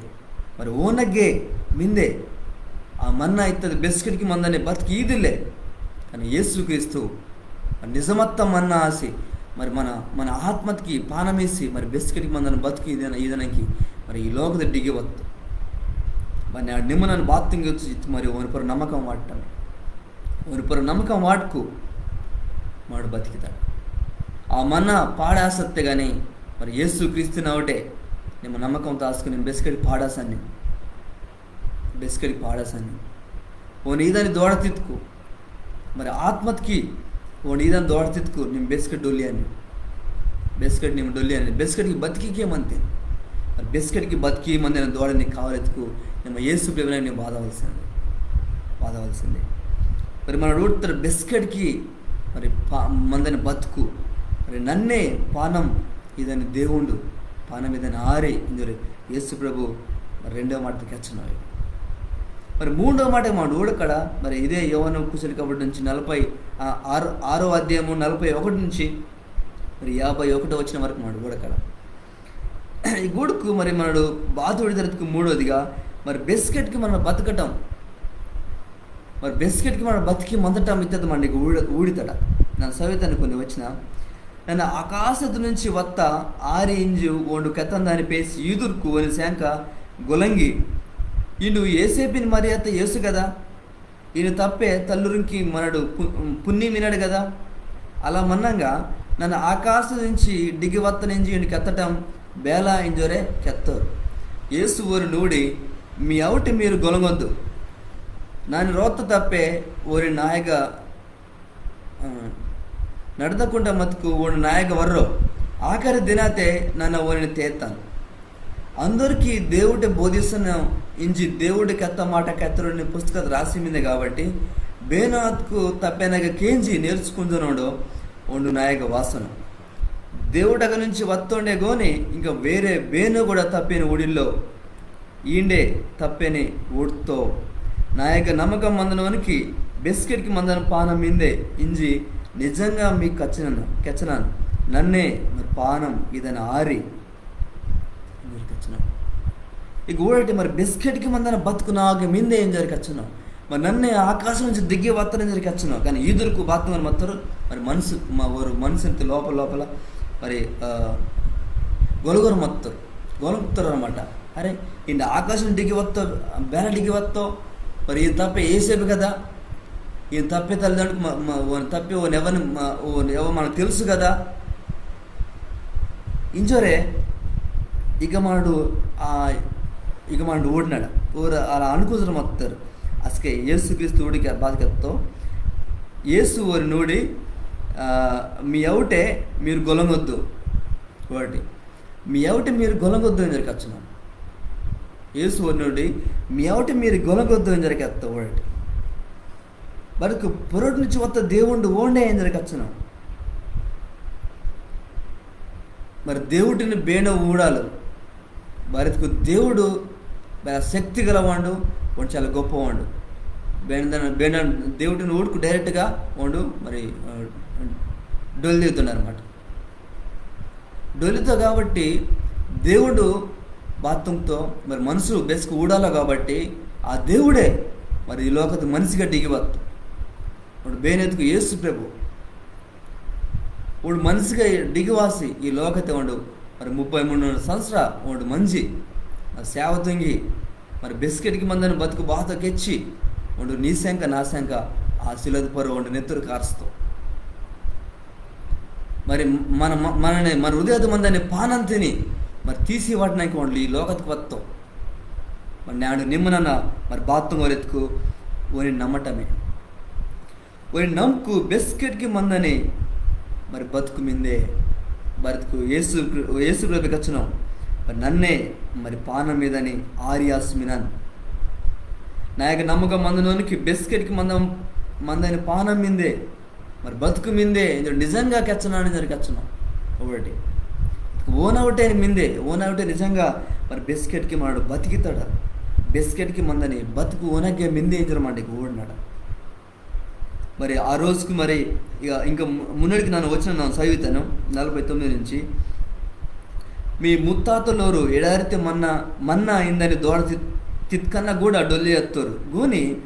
మరి ఓనగ్గే మిందే. ఆ మన్నా ఇత్తది బెస్కెట్కి మందని బతుకు ఈదిల్లే. కానీ యేసు క్రీస్తు నిజమత్త మన్నా ఆసి, మరి మన, మన ఆత్మతికి పానమీసి, మరి బెస్కెట్కి మందని బతుకు ఈదన-, ఈదనాంకి మరి ఈ లోకత డిగి వత్తు. మరి నాడు నిమ్మ నన్న బాత్తింగ ఇత్తు మరి ఓని పొర్రొ నమ్మకం వాటమే. ఓని పొర్రొ నమ్మకం వాట్కు మాడు బతికితాడు. ఆ మన్నా పాడాసత్తే గాని మరి యేసు క్రీస్తునవటే నిమ్మ నమ్మకం తాసుకుని బెస్కెట్కి పాడాసన్ని. బెస్కెట్కి పాడాసన్ని. ఓని ఈదని దోడ తిత్కు. మరి ఆత్మతికి ఓని ఈదని దోడ తిత్కు నిమ్మ బెస్కెట్ డొల్లి అని. బెస్కెట్ నిమ్మ డొల్లి అని. బెస్కెట్కి బతికికే మంతే. మరి బెస్కెట్కి బతికి మందని దోడ నీకు కావాలెత్తుకు నిమ్మ యేసు ప్రభుని నిమ్మ బాదవలసిందే. బాదవలసిందే. మరి మన ఊడ్తారు బెస్కెట్కి మరి పా-, మందని బతుకు, మరి నన్నే పానం ఇదని దేవుండు, పానం ఇదని ఆరి ఇంజోరి యేసు ప్రభు మరి రెండో మాట కెచ్చనోయ్. మరి మూడో మాట మాడు ఊడకడ, మరి ఇదే యోవాను కుశలి కబురు నుంచి నలభై, ఆ, ఆరు, ఆరో అధ్యాయము నలభై ఒకటి నుంచి మరి యాభై ఒకటో వచనం వరకు మాడు ఊడకడ. ఈ గూడుకు మరి మనడు బాధ విడుదలకు మూడోదిగా మరి బెస్కెట్కి మన బతకటం, మరి బెస్కెట్కి మన బతికి మందటం ఇత్తది మనకి ఊడ-, ఊడితడ. నన్న సవితను కొన్ని వచ్చిన, నన్న ఆకాశత నుంచి వత్త ఆరి ఇంజు ఓండు కెత్తందాని పేసి యూదుర్కు ఓని శాంక గొలంగి, ఈండు ఏసేపిని మరి అత్త యేసు కదా, ఈయన తప్పే తల్లురుంకి మనడు పు-, పున్ని మినడు కదా. అలా మన్నంగా నన్న ఆకాశం నుంచి డిగి వత్తనించి ఈయన కెత్తటం బేలా ఇంజోరే కెత్తోరు. యేసు ఓరి నూడి, మీ అవుటి మీరు గొలంగొద్దు. నాని రోత్త తప్పే ఓరి నాయగ, ఆ, నడదకుండ మతుకు ఓని నాయగ వర్రో. ఆఖరి దినాతే నన్న ఓని తేత్తాను. అందరికీ దేవుడే బోధిస్తున్న ఇంజి దేవుడి కెత్త మాట కెత్తరుని పుస్తకత రాసి మిందే కాబట్టి, బేనాత్కు తప్పేనగ కేంజి నేర్చుకుంటున్నాడో ఓండు నాయగ వాసన. దేవుడగ నుంచి వత్తోండే గోని, ఇంకా వేరే బేనో కూడా తప్పేని ఊడిల్లో ఈండే తప్పేని ఊడ్తో. నాయగ నమ్మకం మందనోనికి బెస్కెట్కి మందన పానం మిందే ఇంజి నిజంగా మీకు కచ్చినను, కెచ్చనాను. నన్నే మరి పానం ఇదని ఆరి ఇంజోరి కెచ్చనో. ఇక ఊడటి మరి బెస్కెట్కి మందన బతుకు నాగ మిందే ఇంజోరి కెచ్చనో. మరి నన్నే ఆకాశం నుంచి దిగి వత్తనింజోరి కెచ్చనో. కానీ ఈదురుకు బాత్తుమని మత్తరు మరి మనసు, మా ఓరు మనసు లోపల లోపల మరి, ఆ, గొలగొర మత్తరు, గొలంగుతారు అనమాట. అరే, ఈయన ఆకాశం దిగి వత్తో, బేల దిగి వత్తో, మరి ఈయన తప్పే ఏసేపు కదా, ఈయన తప్పే తల్లిదండ్రులకు మ-, మ-, ఓని తప్పే ఓని ఎవరిని మ-, ఓని ఎవ మనకు తెలుసు కదా. ఇంజోరే ఇక మనడు, ఆ, ఇక మనడు ఊడినాడు. ఊరు అలా అనుకుంటున్న మత్తరు. అసకే యేసుక్రీస్తు ఊడికి బాధ కెత్తో. యేసు ఓరి నూడి, ఆ, మీ అవుటే మీరు గొలంగొద్దు. ఒకటి, మీ అవుటే మీరు గొలంగొద్దు ఇంజోరి కెచ్చనో. యేసు ఓరి నూడి, మీ అవుటే మీరు గొలంగొద్దు ఇంజోరి కెత్తో ఒకటి. బతుకు పొరటి నుంచి వత్త దేవుండు ఓండే ఇంజోరి కెచ్చనో. మరి దేవుడిని బేనో ఊడాలు. బతుకు దేవుడు బేల శక్తి గలవాండు, ఓండు చాలా గొప్పవాండు. బేన-, బేన దేవుడిని ఊడుకు డైరెక్ట్గా ఓండు మరి, ఆ, డొల్లి అవుతుండు అనమాట. డొల్లితో కాబట్టి దేవుడు బాత్తంతో మరి మనసు బెస్కు ఊడాలో కాబట్టి ఆ దేవుడే మరి ఈ లోకత మనిషిగా దిగి వత్తో. ఓండు బేనెత్తుకు యేసు ప్రభు. ఓండు మనిషిగా దిగివాసి ఈ లోకతే ఓండు మరి ముప్పై మూడు సంవత్సర ఓండు మంజి మరి సేవ తుంగి మరి బెస్కెట్కి మందని బతుకు బాధ కెచ్చి ఓండు నీ సెంక నా సెంక ఆ సిలువత పొర్రో ఓండు నెత్తురు కార్స్తో. మరి మన, మ-, మననే, మన హృదయత మందని పానంతిని మరి తీసి వాటనాకి ఓండు ఈ లోకత్కు వత్తో. మరి నేండు నిమ్మ నన్న మరి బాత్తంగోరెత్కు ఓని నమ్మటమే. ఓని నమ్కు బెస్కెట్కి మందని మరి బతుకు మిందే. బతుకు యేసు, యేసు ప్రభు కెచ్చనో. మరి నన్నే మరి పానం ఇదని ఆరి ఆసి మినాను. నాయగ నమ్మకం మందనోనికి బెస్కెట్కి మంద-, మందని పానం మిందే. మరి బతుకు మిందే ఇంజోరి నిజంగా కెచ్చనాను ఇంజోరి కెచ్చనో. ఒకటి, ఓనవుటే మిందే, ఓనవుటే నిజంగా మరి బెస్కెట్కి మనడు బతికితడ. బెస్కెట్కి మందని బతుకు ఓనగ్గే మిందే ఇంజోరి మనడికి ఊడినాడ. మరి ఆ రోజుకు మరి ఇక ఇంకా ము-, మున్నడికి నన్న వచనం నన్న సదివితాను, నలభై తొమ్మిది నుంచి. మీ ముత్తాతలోరు ఎడారితే మన్నా, మన్నా ఇందని దోడ తిత్-, తిత్కన్నా కూడా డొల్లి ఎత్తోరు. గోని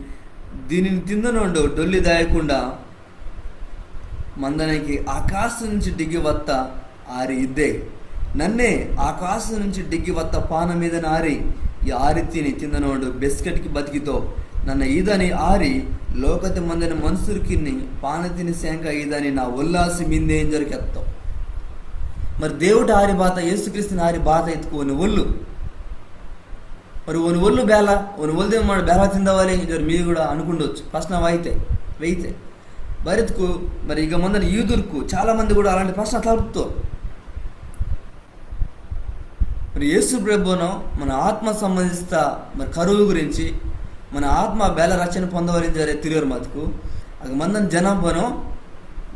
దీనిని తిందనోండు డొల్లి దాయకుండా మందనాకి ఆకాశం నుంచి దిగి వత్త ఆరి ఇద్దే. నన్నే ఆకాశం నుంచి దిగి వత్త పానం ఇదని ఆరి. ఈ ఆరి తిని తిందనోండు బెస్కెట్కి బతికితో. నన్న ఇదని ఆరి లోకతి మందని మనుసుర్కిని పానం తిని సెంక ఇదని నా ఒల్లాసి మిందే ఇంజోరి కెత్తో. మరి దేవుటి ఆరి బాత, యేసుక్రీస్తుని ఆరి బాత ఎత్తుకు ఓని ఒల్లు. మరి ఓని ఒల్లు బేల, ఓని ఒల్దే మన బేల తిందవాలి ఇంజోరి మీరు కూడా అనుకుండొచ్చు. ప్రశ్న వాయితే, వెయితే. బరిత్కు మరి ఇక మందని యూదుర్కు చాలా మంది కూడా అలాంటి ప్రశ్న తలుపుతో. మరి యేసు ప్రభును మన ఆత్మ సంబంధిత మరి కరువు గురించి, మన ఆత్మ బేల రక్షణ పొందవలెంజోరే తిరియోరు మతుకు, అగ మందని జనాభాను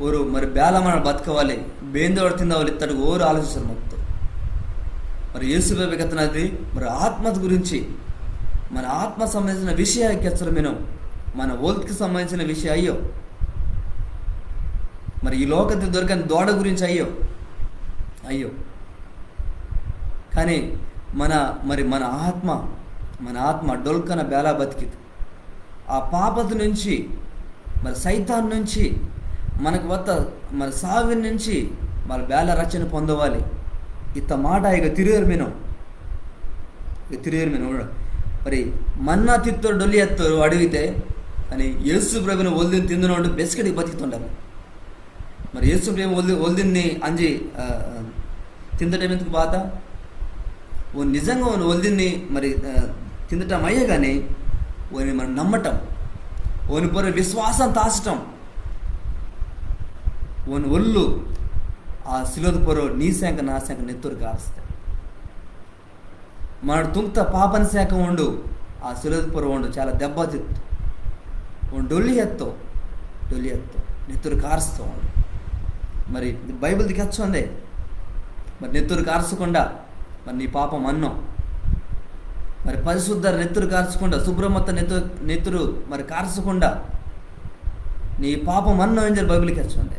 ఓరు మరి బేల మన బతకవాలి, బేందోడు తిందవాలి ఇత్తడికి ఓరు ఆలోచిస్తారు మొత్తం. మరి యేసు ప్రభు కెత్తనది మరి ఆత్మత గురించి, మన ఆత్మ సంబంధించిన విషయాలు కెచ్చరు మినం. మన ఒల్తికి సంబంధించిన విషయం అయ్యో, మరి ఈ లోకతి దొరకని దోడ గురించి అయ్యో, అయ్యో. కానీ మన మరి మన ఆత్మ, మన ఆత్మ డొల్కన బేలా బతికింది. ఆ పాపత నుంచి, మరి సైతాన్ నుంచి, మనకు వత్త మరి సావి నుంచి మరి బేల రక్షణ పొందవాలి. ఇత్త మాట ఇక తిరిగారు మినం, ఇక తిరిగారు మినం. మరి మన్నా తిత్తోరు డొల్లి ఎత్తోరు అడిగితే, అని యేసు ప్రభుని ఒల్దిని తిందనోడు బెస్కెటికి బతికితుండాలి. మరి యేసు ప్రభు ఒల్ది ఒల్దిన్ని అంజి, ఆ, ఆ, తిందటం ఎందుకు బాత? ఓ నిజంగా ఓని ఒల్దిన్ని మరి, ఆ, తిందటం అయ్యగాని ఓని మనం నమ్మటం, ఓని పొర విశ్వాసం తాసటం, ఓని ఒల్లు ఆ సిలువద పొర నీ సేంక నా సేంక నెత్తురు కారుస్తాయి. మనడు తుంగ్త పాపన సేంక ఉండు, ఆ సిలువద పొర ఉండు, చాలా దెబ్బ తిత్తు. ఉండు డొల్లి ఎత్తో, డొల్లి ఎత్తో, నెత్తురు కారుస్తో ఉండు. మరి బైబిల్ది కెచ్చోందే, మరి నెత్తురు కారసకుండా మరి నీ పాపం అన్నో. మరి పరిశుద్ధ నెత్తురు కారసకుండా, శుభ్రమత్త నెత్తురు, నెత్తురు మరి కారసకుండా నీ పాపం అన్నో ఇంజర్ బైబిల్ కెచ్చోందే.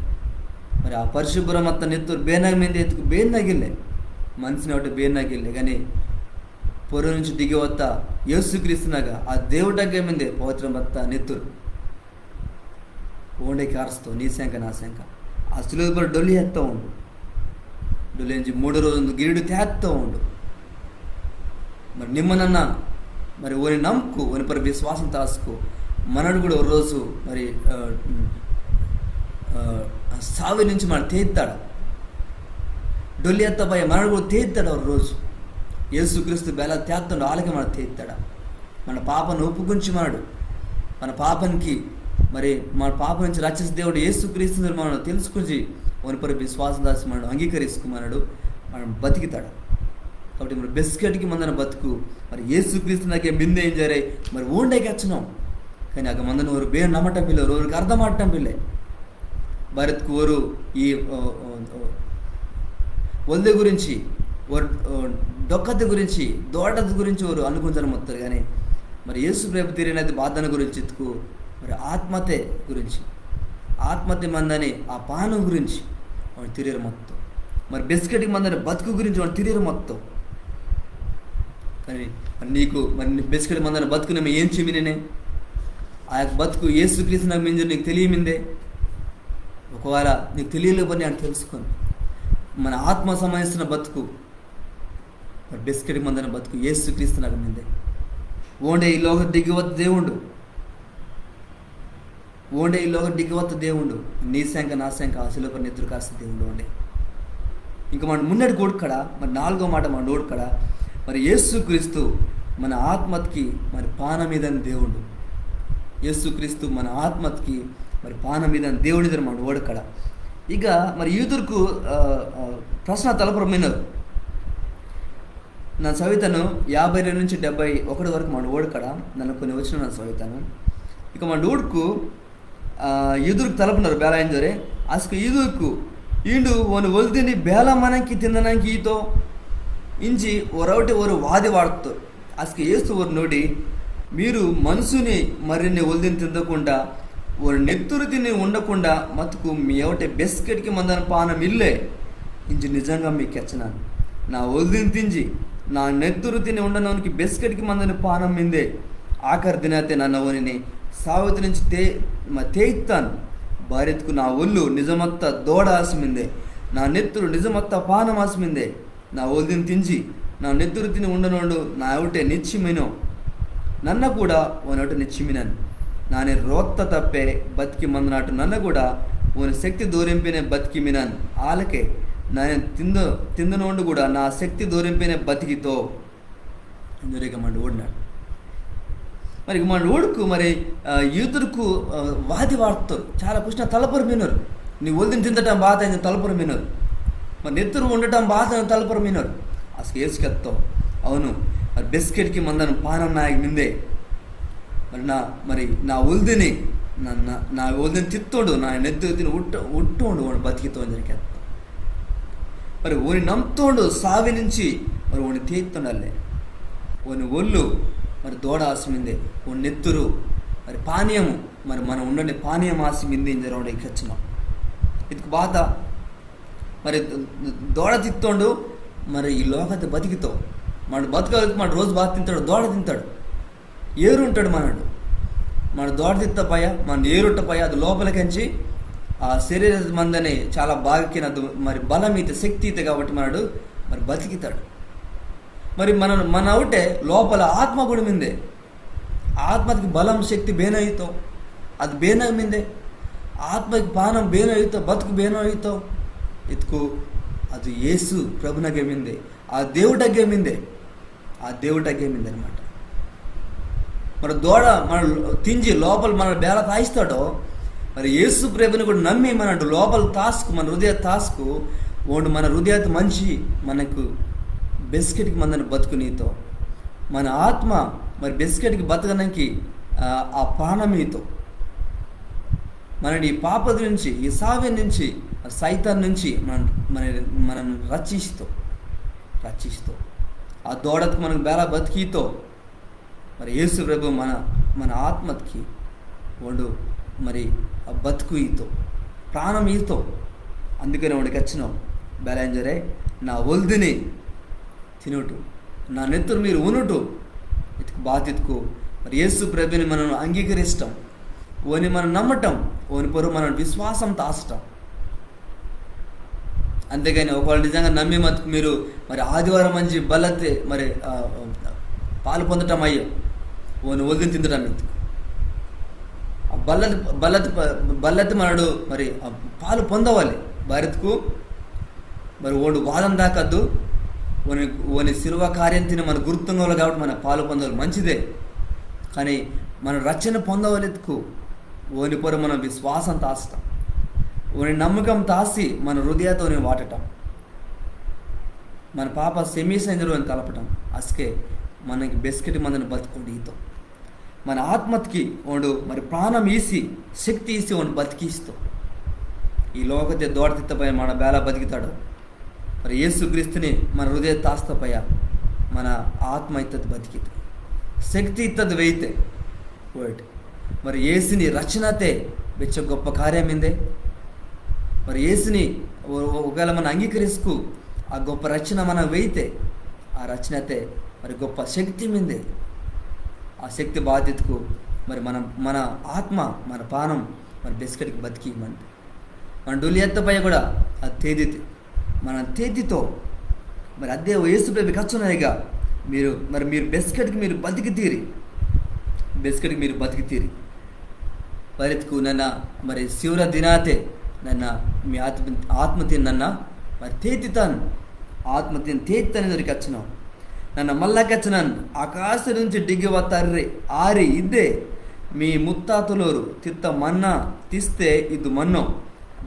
మరి ఆ పరిశుభ్రమత్త నెత్తురు బేనగ మిందే ఇత్కు బేనగిల్లే, మనిషిని ఒకటి బేనగిల్లే. కానీ పొర నుంచి దిగి వత్త యేసుక్రీస్తునగా, ఆ దేవుడగ్గ మిందే పవిత్రమత్త నెత్తురు. ఓండే కారస్తో నీ సేంక నా సేంక. ఆ సిలువద పొర డొల్లి ఎత్త ఉండు. డొల్లి అంజి మూడో రోజు గిరిడు తేత్త ఉండు. మరి నిమ్మనన్న మరి ఓని నమ్ముకు, ఓని పొర విశ్వాసం తాసుకు, మనడు కూడా ఒక రోజు మరి, ఆ, ఆ, సావి నుంచి మన తేత్తాడు. డొల్లి ఎత్త పయ మనడు కూడా తేత్తాడు ఒక రోజు. యేసుక్రీస్తు బేల తేత్తాడు, ఆలకే మన తేత్తాడు. మన పాపను ఒప్పుకుంచి మనడు, మన పాపనికి మరి మన పాపం నుంచి రక్షించే దేవుడు యేసుక్రీస్తుని మనం తెలుసుకుంచి, ఓని పొర విశ్వాసం దాసి మనడు అంగీకరించుకు మనడు, మనం బతికితాడు. కాబట్టి మరి బెస్కెట్కి మందన బతుకు మరి యేసుక్రీస్తునకే మిందే ఇంజరే మరి ఓండే కెచ్చనం. కానీ అగ్గ మందన ఓరు బేరు నమ్మటం పిల్లే, ఓరికి అర్థం ఆడటం పిల్లే. బారిత్కు ఓరు ఈ, ఓ, ఓ, ఓ, ఒల్దె గురించి, ఓరు, ఓ, డొక్కతి గురించి, దోడతి గురించి ఓరు అనుకుంటారు మొత్తం. కానీ మరి యేసు ప్రభు తిరిగినది బాధన గురించి ఇత్కు, మరి ఆత్మతే గురించి, ఆత్మతే మందని ఆ పానం గురించి ఓండు తిరిగిరు మొత్తం. మరి బెస్కెట్కి మందని బతుకు గురించి ఓండు తిరిగిరు మొత్తం. కానీ మరి నీకు మరి నీ బెస్కెట్కి మందని బతుకునేమో ఏం చెమినేనే? ఆ యొక్క బతుకు యేసుక్రీస్తునగ మిందే నీకు తెలియమిందే? ఒకవేళ నీకు తెలియలేకపోతే నేను తెలుసుకొని, మన ఆత్మ సంబంధించిన బతుకు, మరి బెస్కెట్కి మందని బతుకు యేసుక్రీస్తునగ మిందే. ఓండే ఈ లోక దిగి వత్త దేవుండు, ఓండే ఈ లోక దిగి వత్త దేవుండు, నీ సేంక నా సేంక ఆ సిలువ పొర నెత్తురు కారస్త దేవుండు ఓండే. ఇంకా మన మున్నటికి ఊడ్కడ, మరి నాలుగో మాట మన ఊడ్కడ, మరి యేసుక్రీస్తు మన ఆత్మతికి మరి పానం ఈదని దేవుండు. యేసుక్రీస్తు మన ఆత్మతికి మరి పానం ఈదని దేవుండు ఇంజర్ మన ఊడ్కడ. ఇక మరి యూదుర్కు, ఆ, ఆ, ప్రశ్న తలపర మినరు. నన్న సవితాను యాభై రెండు నుంచి డెబ్బై ఒకటి వరకు మన ఊడ్కడ, నన్న కొన్ని వచనం నన్న సవితాను. ఇక మన ఊడ్కు, ఆ, యూదుర్కు తలపనరు బేల ఇంజరే, అస్కు యూదుర్కు, ఈండు ఓని ఒల్దిని బేల మనంకి తిందనంకి ఈతో, ఇంజి ఒరవటి ఓరు వాది వాడ్తోరు. అస్కు యేసు ఓరిని ఊడి, మీరు మనుసుని మర్రిని ఒల్దిని తిందకుండా, ఓని నెత్తురుతిని ఉండకుండా మతుకు మీ అవుటే బెస్కెట్కి మందని పానం ఇల్లే. ఇంజి నిజంగా మీకు కెచ్చనాను, నా ఒల్దిని తింజి, నా నెత్తురుతిని ఉండనోనికి బెస్కెట్కి మందని పానం మిందే. ఆఖరి దినాతే నన్న ఓనిని సావితి నుంచి తే-, మ-, తేయిత్తాను. బారిత్కు నా ఒల్లు నిజమత్త దోడ ఆసి మిందే, నా నెత్తురు నిజమత్త పానం ఆసి మిందే. నా ఒల్దిని తింజి, నా నెత్తురుతిని ఉండనోండు నా అవుటే నిచ్చి మినో, నన్న కూడా ఓని అవుటే నిచ్చి మినాను. నానే రోత్త తప్పే బతికి మందనాటు నన్న కూడా ఓని శక్తి దోరింపినే బతికి మినాను. ఆలకే నానే తింద-, తిందనోండు కూడా నా శక్తి దోరింపినే బతికితో. ఇంజరే ఇక మన ఊడినాడు. మరి ఇక మన ఊడుకు మరి, ఆ, యూదుర్కు, ఆ, వాది వాడ్తోరు. చాలా ప్రశ్న తలపర మినరు. నీ ఒల్దిని తిందటం బాత ఇంజి తలపర మినరు. మరి నెత్తురు ఉండటం బాత ఇంజి తలపర మినరు. అస్కు యేసు కెత్తో, అవును, మరి బెస్కెట్కి మందని పానం నాయగ మిందే. మరి నా, మరి నా ఒల్దిని, నన్న నా ఒల్దిని తిత్తోండు, నా నెత్తురు తిని ఉట్ట ఉట్టోండు ఓండు బతికితో ఇంజోరె కెత్తో. మరి ఓని నమ్ముతోండు సావి నుంచి, మరి ఓని తేత్తోండల్లే. ఓని ఒల్లు మరి దోడ ఆసి మిందే, ఓని నెత్తురు మరి పానీయము, మరి మన ఉండని పానీయం ఆసి మిందే ఇంజోరె ఓండు కెచ్చినో. ఇత్కు బాత మరి దోడ తిత్తోండు, మరి ఈ లోకతె బతికితో. మన బతకాలి, మన రోజు బాత తింతాడు, దోడ తింతాడు. ఏరు ఉంటాడు మనడు. మన దోడ తిత్త పయ, మన ఏరుట్ట పయ, అది లోపలికించి ఆ శరీర మందని చాలా బాగా కినదు, మరి బలం ఈత, శక్తి ఈత కాబట్టి మనడు మరి బతికితాడు. మరి మన, మన అవుటే లోపల ఆత్మ కూడా మిందే. ఆత్మకి బలం, శక్తి బేనో ఈతో, అది బేనో మిందే. ఆత్మకి పానం బేనో ఈతో, బతుకు బేనో ఈతో. ఇత్కు అది యేసు ప్రభునగే మిందే, ఆ దేవుడగే మిందే, ఆ దేవుడగే మిందే అనమాట. మరి దోడ మన తింజి లోపల మన బేల తాయిస్తాడో, మరి యేసు ప్రభుని కూడా నమ్మి మనడు లోపల తాసుకు, మన హృదయ తాసుకు, ఓండు మన హృదయత మంచి మనకు బెస్కెట్కి మందని బతుకునీతో. మన ఆత్మ మరి బెస్కెట్కి బతకడానికి, ఆ, ఆ పానం ఈతో. మనని ఈ పాపద నుంచి, ఈ సావి నుంచి, ఆ సైతాన్ నుంచి మన, మన, మనను రక్షిస్తో, రక్షిస్తో. ఆ దోడకు మనకు బేల బతికితో. మరి యేసు ప్రభు మన, మన ఆత్మకి ఓండు మరి ఆ బతుకు ఈతో, ప్రాణం ఈతో. అందుకనే ఓండు కెచ్చినో, బేల ఇంజోరె నా ఒల్దిని తినుటు, నా నెత్తురు మీరు ఉనుటు. ఇత్కు బాతిత్కు మరి యేసు ప్రభుని మనం అంగీకరిస్తాం, ఓని మనం నమ్మటం, ఓని పొర్రొ మనం విశ్వాసం తాసటం. అంతేగాని ఒకవేళ నిజంగా నమ్మి మతుకు మీరు మరి ఆదివారం మంచి బల్లతే మరి, ఆ, పాలు పొందటం అయ్యో, ఓని ఒల్దిని తిందటం ఇత్కు. ఆ బల్లతి, బల్లతి, బల్లతి మనడు మరి ఆ పాలు పొందవాలి. బారిత్కు మరి ఓండు వాదన దాకద్దు, ఓని, ఓని సిలువ కార్యం తిని మన గుర్తుంగవాలి కాబట్టి మన పాలు పొందవాలి మంచిదే. కానీ మన రక్షణ పొందవాలి ఇత్కు ఓని పొర్రొ మన విశ్వాసం తాసటం, ఓని నమ్మకం తాసి మన హృదయతో ఓని వాటటం, మన పాప సెమీసైందరు అని తలపటం. అస్కే మనకి బెస్కెట్కి మందని బతుకుండి ఈతో. మన ఆత్మతికి ఓండు మరి ప్రాణం ఈసి, శక్తి ఈసి ఓండు బతికిస్తో. ఈ లోకతే దోడ తిత్త పయ మన బేల బతికితాడు. మరి యేసుక్రీస్తుని మన హృదయ తాస్త పయ మన ఆత్మ ఇత్తది బతికితే, శక్తి ఇత్తది వెయితే. Word. మరి యేసుని రక్షణతే బెచ్చ గొప్ప కార్యమిందే. మరి యేసుని ఒ-, ఒ-, ఒకవేళ మన అంగీకరిస్కు ఆ గొప్ప రక్షణ మన వెయితే, ఆ రక్షణతే మరి గొప్ప శక్తి మిందే. ఆ శక్తి బాతిత్కు మరి మన, మన ఆత్మ, మన పానం మరి బెస్కెట్కి బతికి మంది. మన డొల్లి ఎత్త పయ కూడా ఆ తేదితే, మన తేదితో మరి అదే యేసు ప్రభు కచ్చున్నాయిగా, మీరు మరి మీరు బెస్కెట్కి మీరు బతికితీరి, బెస్కెట్కి మీరు బతికితీరి. బారిత్కు నన్న మరి సివర దినాతే నన్న మీ ఆత్మ, ఆత్మతిని నన్న మరి తేతితాన్, ఆత్మతిని తేతితాన్ ఇంజోరి కచ్చినో. నన్న మల్ల కచ్చినాన్, ఆకాశ నుంచి డిగ్గి వత్త అర్రి, ఆరి ఇద్దే మీ ముత్తాతలోరు తిత్త మన్నా తిస్తే ఇద్దు మన్నో.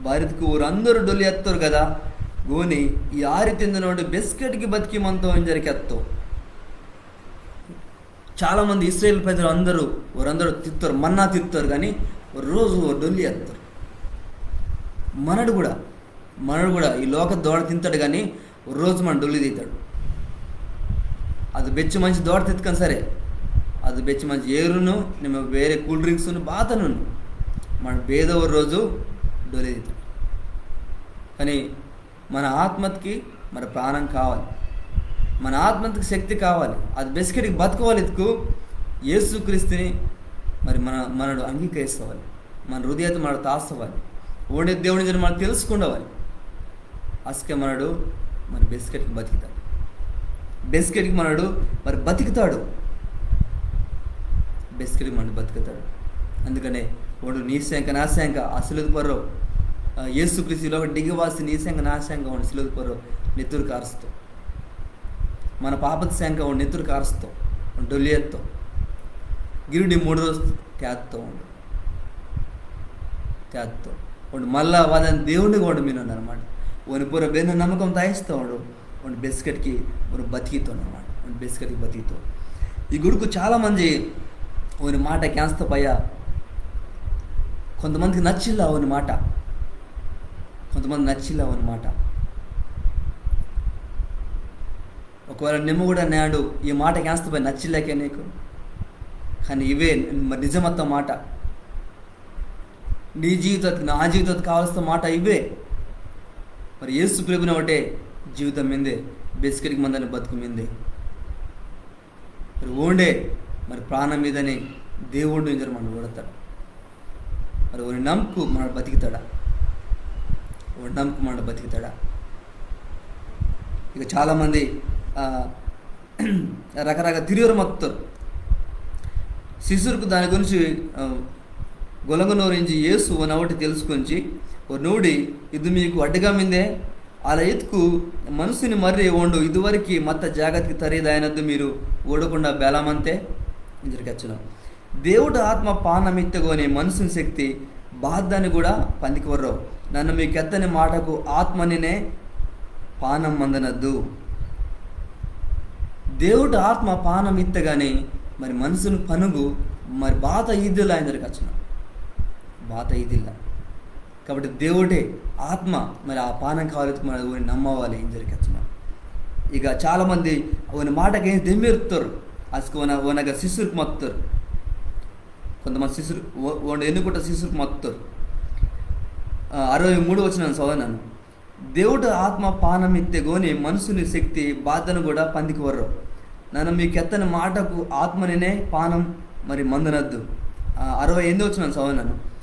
బారిత్కు ఓరందరు డొల్లి అత్తోరు గదా, గోని ఈ ఆరి తిందనోడు బెస్కెట్కి బతికి మంతో ఇంజోరి కెత్తో. చాలా మంది ఇస్రాయేల్ ప్రజలు అందరూ, ఓరందరు తిత్తోరు, మన్నా తిత్తోరు, కానీ ఓ రోజు ఓ డొల్లి అత్తోరు. మనడు కూడా, మనడు కూడా ఈ లోక దోడ తింతాడు, కానీ ఓ రోజు మన డొల్లి తీతాడు. అది బెచ్చు మంచి దోడ తిత్తుకొని సరే, అది బెచ్చు మంచి ఏరును, నిమ్మ వేరే కూల్ డ్రింక్స్ను బాతను, మన బేదో ఓ రోజు డొల్లి తీతాడు. కానీ మన ఆత్మతికి మరి ప్రాణం కావాలి, మన ఆత్మతికి శక్తి కావాలి. అది బెస్కెట్కి బతకవాలి ఇత్కు యేసుక్రీస్తుని మరి మన, మనడు అంగీకరిస్తవాలి, మన హృదయత మనడు తాసవాలి, ఓండే దేవుని జన మనడు తెలుసుకుండవాలి. అస్కే మనడు మరి బెస్కెట్కి బతికితాడు, బెస్కెట్కి మనడు మరి బతికితాడు, బెస్కెట్కి మనడు బతికితాడు. అందుకనే ఓండు నీ సెంక నా సెంక ఆ సిలువ పొర్రో, ఆ, యేసుక్రీస్తు ఈ లోక డిగ్గి వాసి నీ సెంక నా సెంక ఓండు సిలువ పొర్రో నెత్తురు కారుస్తో. మన పాపతి సెంక ఓండు నెత్తురు కారుస్తో, ఓండు డొల్లి అత్తో. గిరుడి మూడు రోజు తేత్తో ఓండు. తేత్తో. ఓండు మళ్ళా వాదని దేవుండిగా ఓండు మినోండు అనమాట. ఓని పొర్రో బెన్న నమ్మకం తాయిస్తో ఓండు. ఓండు బెస్కెట్కి ఓండు బతికితో అనమాట. ఓండు బెస్కెట్కి బతికితో. ఈ గుడుకు చాలా మంది ఓని మాట కేంస్త పయ కొంతమందికి నచ్చిల్ల ఓని మాట, కొంతమంది నచ్చిల్ల ఓని మాట. ఒకవేళ నిమ్మ కూడా నేడు ఈ మాట కేంస్తపై నచ్చిల్లకే నీకు, కానీ ఇవే మరి నిజమత్త మాట. నీ జీవితానికి, నా జీవితానికి కావాల్సిన మాట ఇవే. మరి యేసు ప్రభుని ఒకటే జీవితం మిందే, బెస్కెట్కి మందని బతుకు మిందే. మరి ఓండే మరి ప్రాణం మీదని దేవుడు ఇంజర్ మనం ఊడతాడు. మరి ఓని నమ్ముకు మన బతికితాడా? ఓని నమ్ముకు మన బతికితాడా? ఇక చాలామంది, ఆ, రకరకాల తిరియోరు మత్తోరు. శిష్యుర్కు దాని గురించి, ఆ, గొలంగనోరించి యేసు ఓనవటి తెలుసుకొంచి, ఓ నోడి, ఇది మీకు అడ్డగా మిందే, అలా ఇత్కు మనుషుని మర్రి ఓండు ఇదివరకు మత్త జాగతికి తరీదాయనద్దు మీరు ఊడకుండా బేలామంతే ఇంజర్ కెచ్చును. దేవుడు ఆత్మ పానమిత్తగోని మనుషుని శక్తి బాద్దాని కూడా పందికి వర్రో. నన్ను మీ కెత్తని మాటకు ఆత్మనినే పానం మందనద్దు. దేవుడు ఆత్మ పానం ఇత్తగానే మరి మనుషుని పనుగు మరి బాత ఈదిల్ల ఇంజర్ కెచ్చును. బాత ఈదిల్ల. కాబట్టి దేవుడే ఆత్మ మరి ఆ పానం కావాలి, మరి ఓని నమ్మవాలి ఇంజర్ కెచ్చును. ఇక చాలామంది ఓని మాటకి ఏం దెమ్మిరుతారు, అసలు ఓన ఓనగా శిష్యుర్కు మత్తోరు. కొంతమంది శిష్యుర్కు ఓ- ఓండు ఎన్నుకుంట శిష్యుర్కు మత్తోరు. ఆ, అరవై మూడు వచనం చదవనాను. దేవుడు ఆత్మ పానమిత్తగోని మనుషుని శక్తి బాద్దాని కూడా పందికి వర్రో. నన్ను మీ కెత్తని మాటకు ఆత్మనినే పానం మరి మందనద్దు. ఆ, అరవై ఎనిమిది వచనం చదవనాను.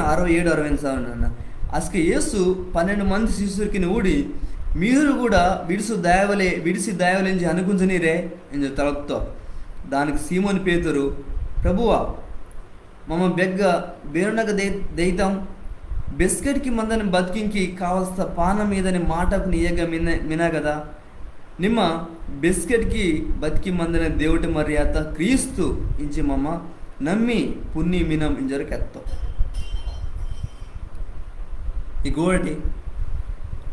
అరవై ఏడు, అరవై ఎనిమిది చదవనాను. అస్కే యేసు పన్నెండు మంది శిష్యుర్కిని ఊడి, మీరు కూడా విడిసి దాయవలే, విడిసి దాయవలే ఇంజి అనుకుంజనీరే ఇంజి తలుపుతో. దానికి సీమోను పేతురు, ప్రభువా, మమ్మ బెగ్గ బేనోనగ దె- దెయితం? బెస్కెట్కి మందని బతుకింకి కావల్సిన పానం ఈదని మాటకు నీయగ మిన- మినగదా? నిమ్మ బెస్కెట్కి బతికి మందని దేవుటి మర్రి ఆత క్రీస్తు ఇంజి మమ్మ నమ్మి పున్ని మినం ఇంజర్ కెత్తో. ఈ గోడటి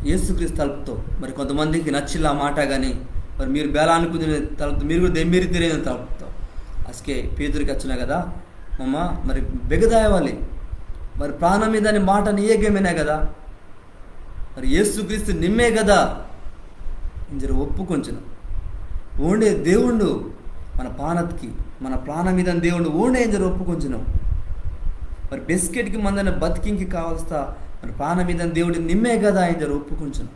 యేసుక్రీస్తు తలుపుతో. మరి కొంతమందికి నచ్చిల్ల ఆ మాట కానీ, మరి మీరు బేలా అనుకుంది తలుపుతో, మీరు కూడా దెమ్మిరితిరే ఇంజి తలుపుతో. అస్కే పేతురు కెచ్చునా కదా, మమ్మ మరి బెగ్గ దాయవాలి, మరి ప్రాణం ఈదని మాట నీయగ మినా కదా, మరి యేసుక్రీస్తు నిమ్మే కదా ఇంజర్ ఒప్పుకొంచును. ఓండే దేవుండు మన పానత్కి, మన ప్రాణం ఈదని దేవుండు ఓండే ఇంజర్ ఒప్పుకొంచును. మరి బెస్కెట్కి మందని బతుకింకి కావల్సిన మరి ప్రాణం ఈదని దేవుండు నిమ్మే కదా ఇంజర్ ఒప్పుకొంచును.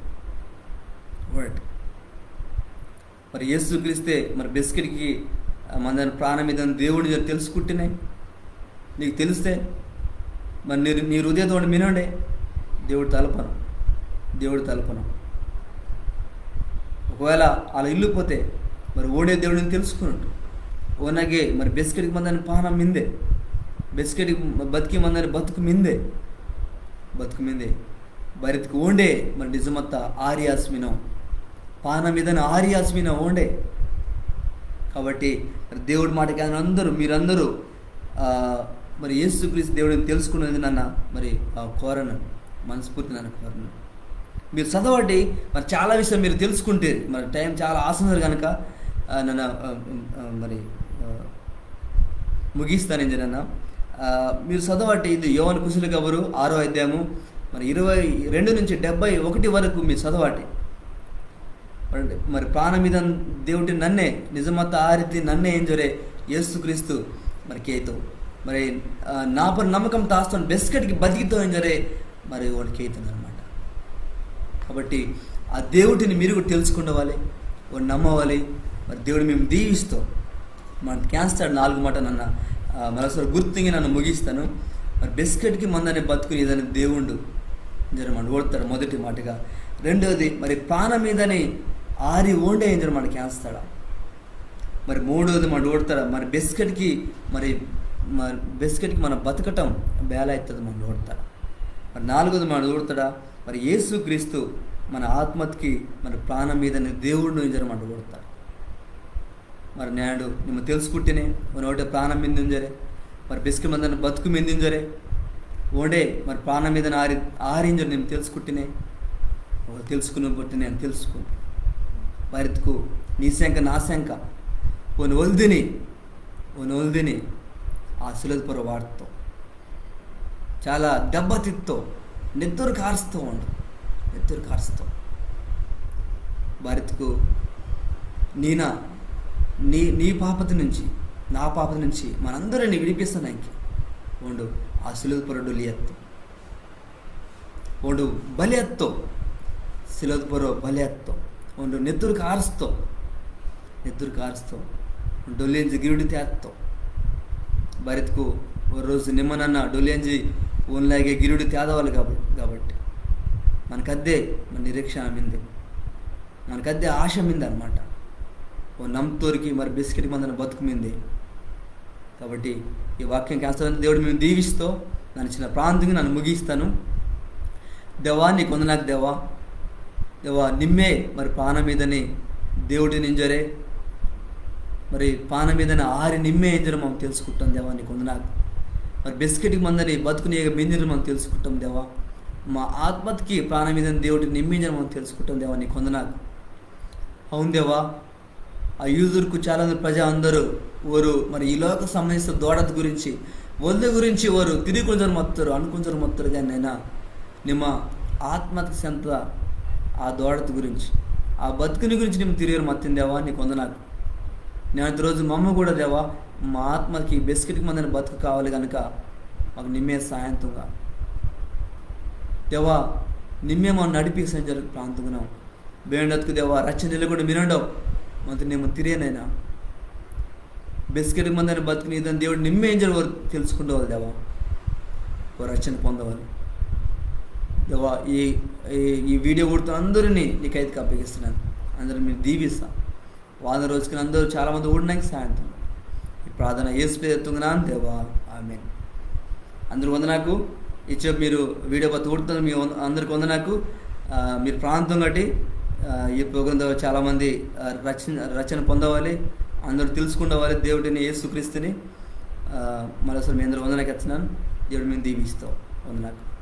వర్డ్. మరి యేసుక్రీస్తే మరి బెస్కెట్కి, ఆ, మందని ప్రాణం ఈదని దేవుండు ఇంజర్ తెలుసుకుంటేనే, నీకు తెలిస్తే, మరి నీ నీ హృదయతోటి మినోండే, దేవుడు తలపను, దేవుడు తలపను. ఒకవేళ అలా ఇల్లు పోతే, మరి ఓండే దేవుడిని తెలుసుకున్నట్టు. ఓనగే మరి బెస్కెట్కి మందని పానం మిందే, బెస్కెట్కి బతికి మందని బతుకు మిందే, బతుకు మిందే. బరిత్కు ఓండే మరి నిజమత్త ఆరి ఆసి మినో, పానం ఈదని ఆరి ఆసి మినో ఓండే. కాబట్టి మరి దేవుడి మాటకి అందరూ, మీరందరూ, ఆ, మరి యేసుక్రీస్తు దేవుడిని తెలుసుకున్నది నన్న మరి, ఆ, కోరను, మనస్ఫూర్తి నన్న కోరను. మీరు చదవటి, మరి చాలా విషయం మీరు తెలుసుకుంటే, మరి టైం చాలా ఆసన్నారు కనుక, ఆ, నన్న, ఆ, ఆ, మరి, ఆ, ముగిస్తాను ఇంజర్ నన్న. ఆ, మీరు చదవటి, ఇది యోవాను కుశల కబురు ఆరో అధ్యాయము, మరి ఇరవై రెండు నుంచి డెబ్బై ఒకటి వరకు మీరు చదవటి. మరి, మరి ప్రాణం ఈదని దేవుటి నన్నే, నిజమత్త ఆరితి నన్నే ఇంజోరే యేసుక్రీస్తు మరి కేతో. మరి, ఆ, నా పని నమ్మకం తాస్తాను బెస్కెట్కి బతికితో ఇంజోరే మరి ఓండు కేతో అనమాట. కాబట్టి ఆ దేవుటిని మీరు కూడా తెలుసుకుండవాలి, ఓండు నమ్మవాలి. మరి దేవుడు మేము దీవిస్తాం. మన కేంస్తాడు నాలుగు మాట నన్న, ఆ, మరోసారి గుర్తుంగి నన్న ముగిస్తాను. మరి బెస్కెట్కి మందని బతుకుని ఈదని దేవుండు ఇంజర్ మన ఓడతాడు మొదటి మాటగా. రెండోది మరి ప్రాణం ఈదని ఆరి ఓండే ఇంజర్ మన కేంస్తాడా. మరి మూడోది మన ఓడతాడా, మరి బెస్కెట్కి, మరి, మరి బెస్కెట్కి మన బతకటం బేలా అవుతుంది మన ఓడతాడా. మరి నాలుగోది మన ఓడతాడా, మరి యేసుక్రీస్తు మన ఆత్మకి మరి ప్రాణం ఈదని దేవుండు ఇంజర్ మన ఓడతాడు. మరి నేడు నిమ్మ తెలుసుకుంటేనే, ఓనవటే ప్రాణం మిందింజరే, మరి బెస్కెట్కి మందని బతుకు మిందింజరే, ఓండే మరి ప్రాణం ఈదని ఆరి, ఆరింజరే నిమ్మ తెలుసుకుంటేనే, ఓ తెలుసుకుని బట్టి నేను తెలుసుకుని. బరిత్కు నీ శంక నా శంక, ఓని ఒల్దిని, ఓని ఒల్దిని, ఆ సిలువది పొర్రొ వాట్తో. చాలా దెబ్బతిత్తో, నెత్తురు కారుస్తూ ఉండు, నెత్తురు కారుస్తూ. బారిత్కు నీనా, నీ నీ పాపతి నుంచి, నా పాపతి నుంచి మనందరిని విడిపిస్తానికి ఉండు. ఆ సిలువ పొర్రో డొల్లి అత్తో, ఉండు, బలి అత్తో, సిలువ పొర్రో బలి అత్తో, ఉండు, నెత్తురు కారుస్తో, నెత్తురు కారుస్తో, డొల్లి అంజి గిరుడి తేత్తో. బారిత్కు ఓ రోజు నిమ్మ నన్న డొల్లి అంజి ఓన్లాగే గిరుడి తేదవాలి కాబట్టి, కాబట్టి మనకద్దే మన నిరీక్షణ మిందే, మనకద్దే ఆశ మిందే అనమాట. ఓ నమ్తోరికి మరి బెస్కెట్కి మందని బతుకు మిందే. కాబట్టి ఈ వాక్యం కేంజాలని దేవుడు మిమ్ము దీవిస్తో, నన్న చిన్న ప్రార్థన అంజి నన్న ముగిస్తాను. దేవా, నీకు వందనాకు దేవా. దేవా, నిమ్మే మరి పానం ఈదని దేవుడిని ఇంజోరే, మరి పానం ఈదని ఆరి నిమ్మే ఇంజోరే మమ్మ తెలుసుకుంటాం దేవా, నీకు వందనాకు. మరి బెస్కెట్కి మందని బతుకుని మిందిని మమ్మ తెలుసుకుంటాం దేవా. మా ఆత్మతికి పానం ఈదని దేవుడిని నిమ్మే ఇంజోరే మమ్మ తెలుసుకుంటాం దేవా, నీకు వందనాకు. అవును దేవా, ఆ యూదుర్కు చాలా మంది ప్రజా అందరూ ఓరు మరి ఈ లోక సంబంధించిన దోడత గురించి, ఒళ్ళు గురించి ఓరు తిరిగి కొంచెం మత్తోరు, అనుకుంటారు మత్తోరు, కానీ నైనా నిమ్మ ఆత్మతికి సెంత ఆ దోడత గురించి, ఆ బతుకుని గురించి నిమ్మ తిరిగి మత్తిని దేవా, నీకు వందనాకు. నేంటి రోజు మమ్మ కూడా దేవా, మా ఆత్మకి బెస్కెట్కి మందని బతుకు కావాలి కనుక మాకు నిమ్మే సాయం తుంగా దేవా, నిమ్మే మమ్మ నడిపిస్తాను జరుగు ప్రాంతంగా బేండత్కు దేవా, రచ్చన ఇల్లకుండా మినండో, మంత నిమ్మ తిరియనైనా బెస్కెట్కి మందని బతుకుని ఈదని దేవుడు నిమ్మే ఇంజోరే ఓరు తెలుసుకుండవాలి దేవా. ఓ రచ్చన పొందవాలి దేవా. ఈ ఈ- ఈ వీడియో ఊడుతున్న అందరినీ నీ కైదికి అప్పగిస్తున్నాను. అందరిని మీరు దీవిస్తా. వారం రోజుకి అందరూ చాలా మంది ఊడడానికి సాయం తుంగా. ఈ ప్రార్థన యేసు పేరు తుంగనాను దేవా, ఆమేన్. అందరూ వందనాకు. ఇచ్చే మీరు వీడియో బతు ఊడుతున్నారు, మీ వంద- అందరికి వందనాకు. ఆ, మీరు ప్రాంతం కట్టి, ఆ, ఈ ప్రోగ్రామ్ ద్వారా చాలా మంది, ఆ, రచన రచన పొందవాలి, అందరూ తెలుసుకుండవాలి దేవుడిని యేసుక్రీస్తుని. ఆ, మరోసారి మీ అందరూ వందనాకు ఎత్తున్నాను. దేవుడు మిమ్ము దీవిస్తో. వందనాకు.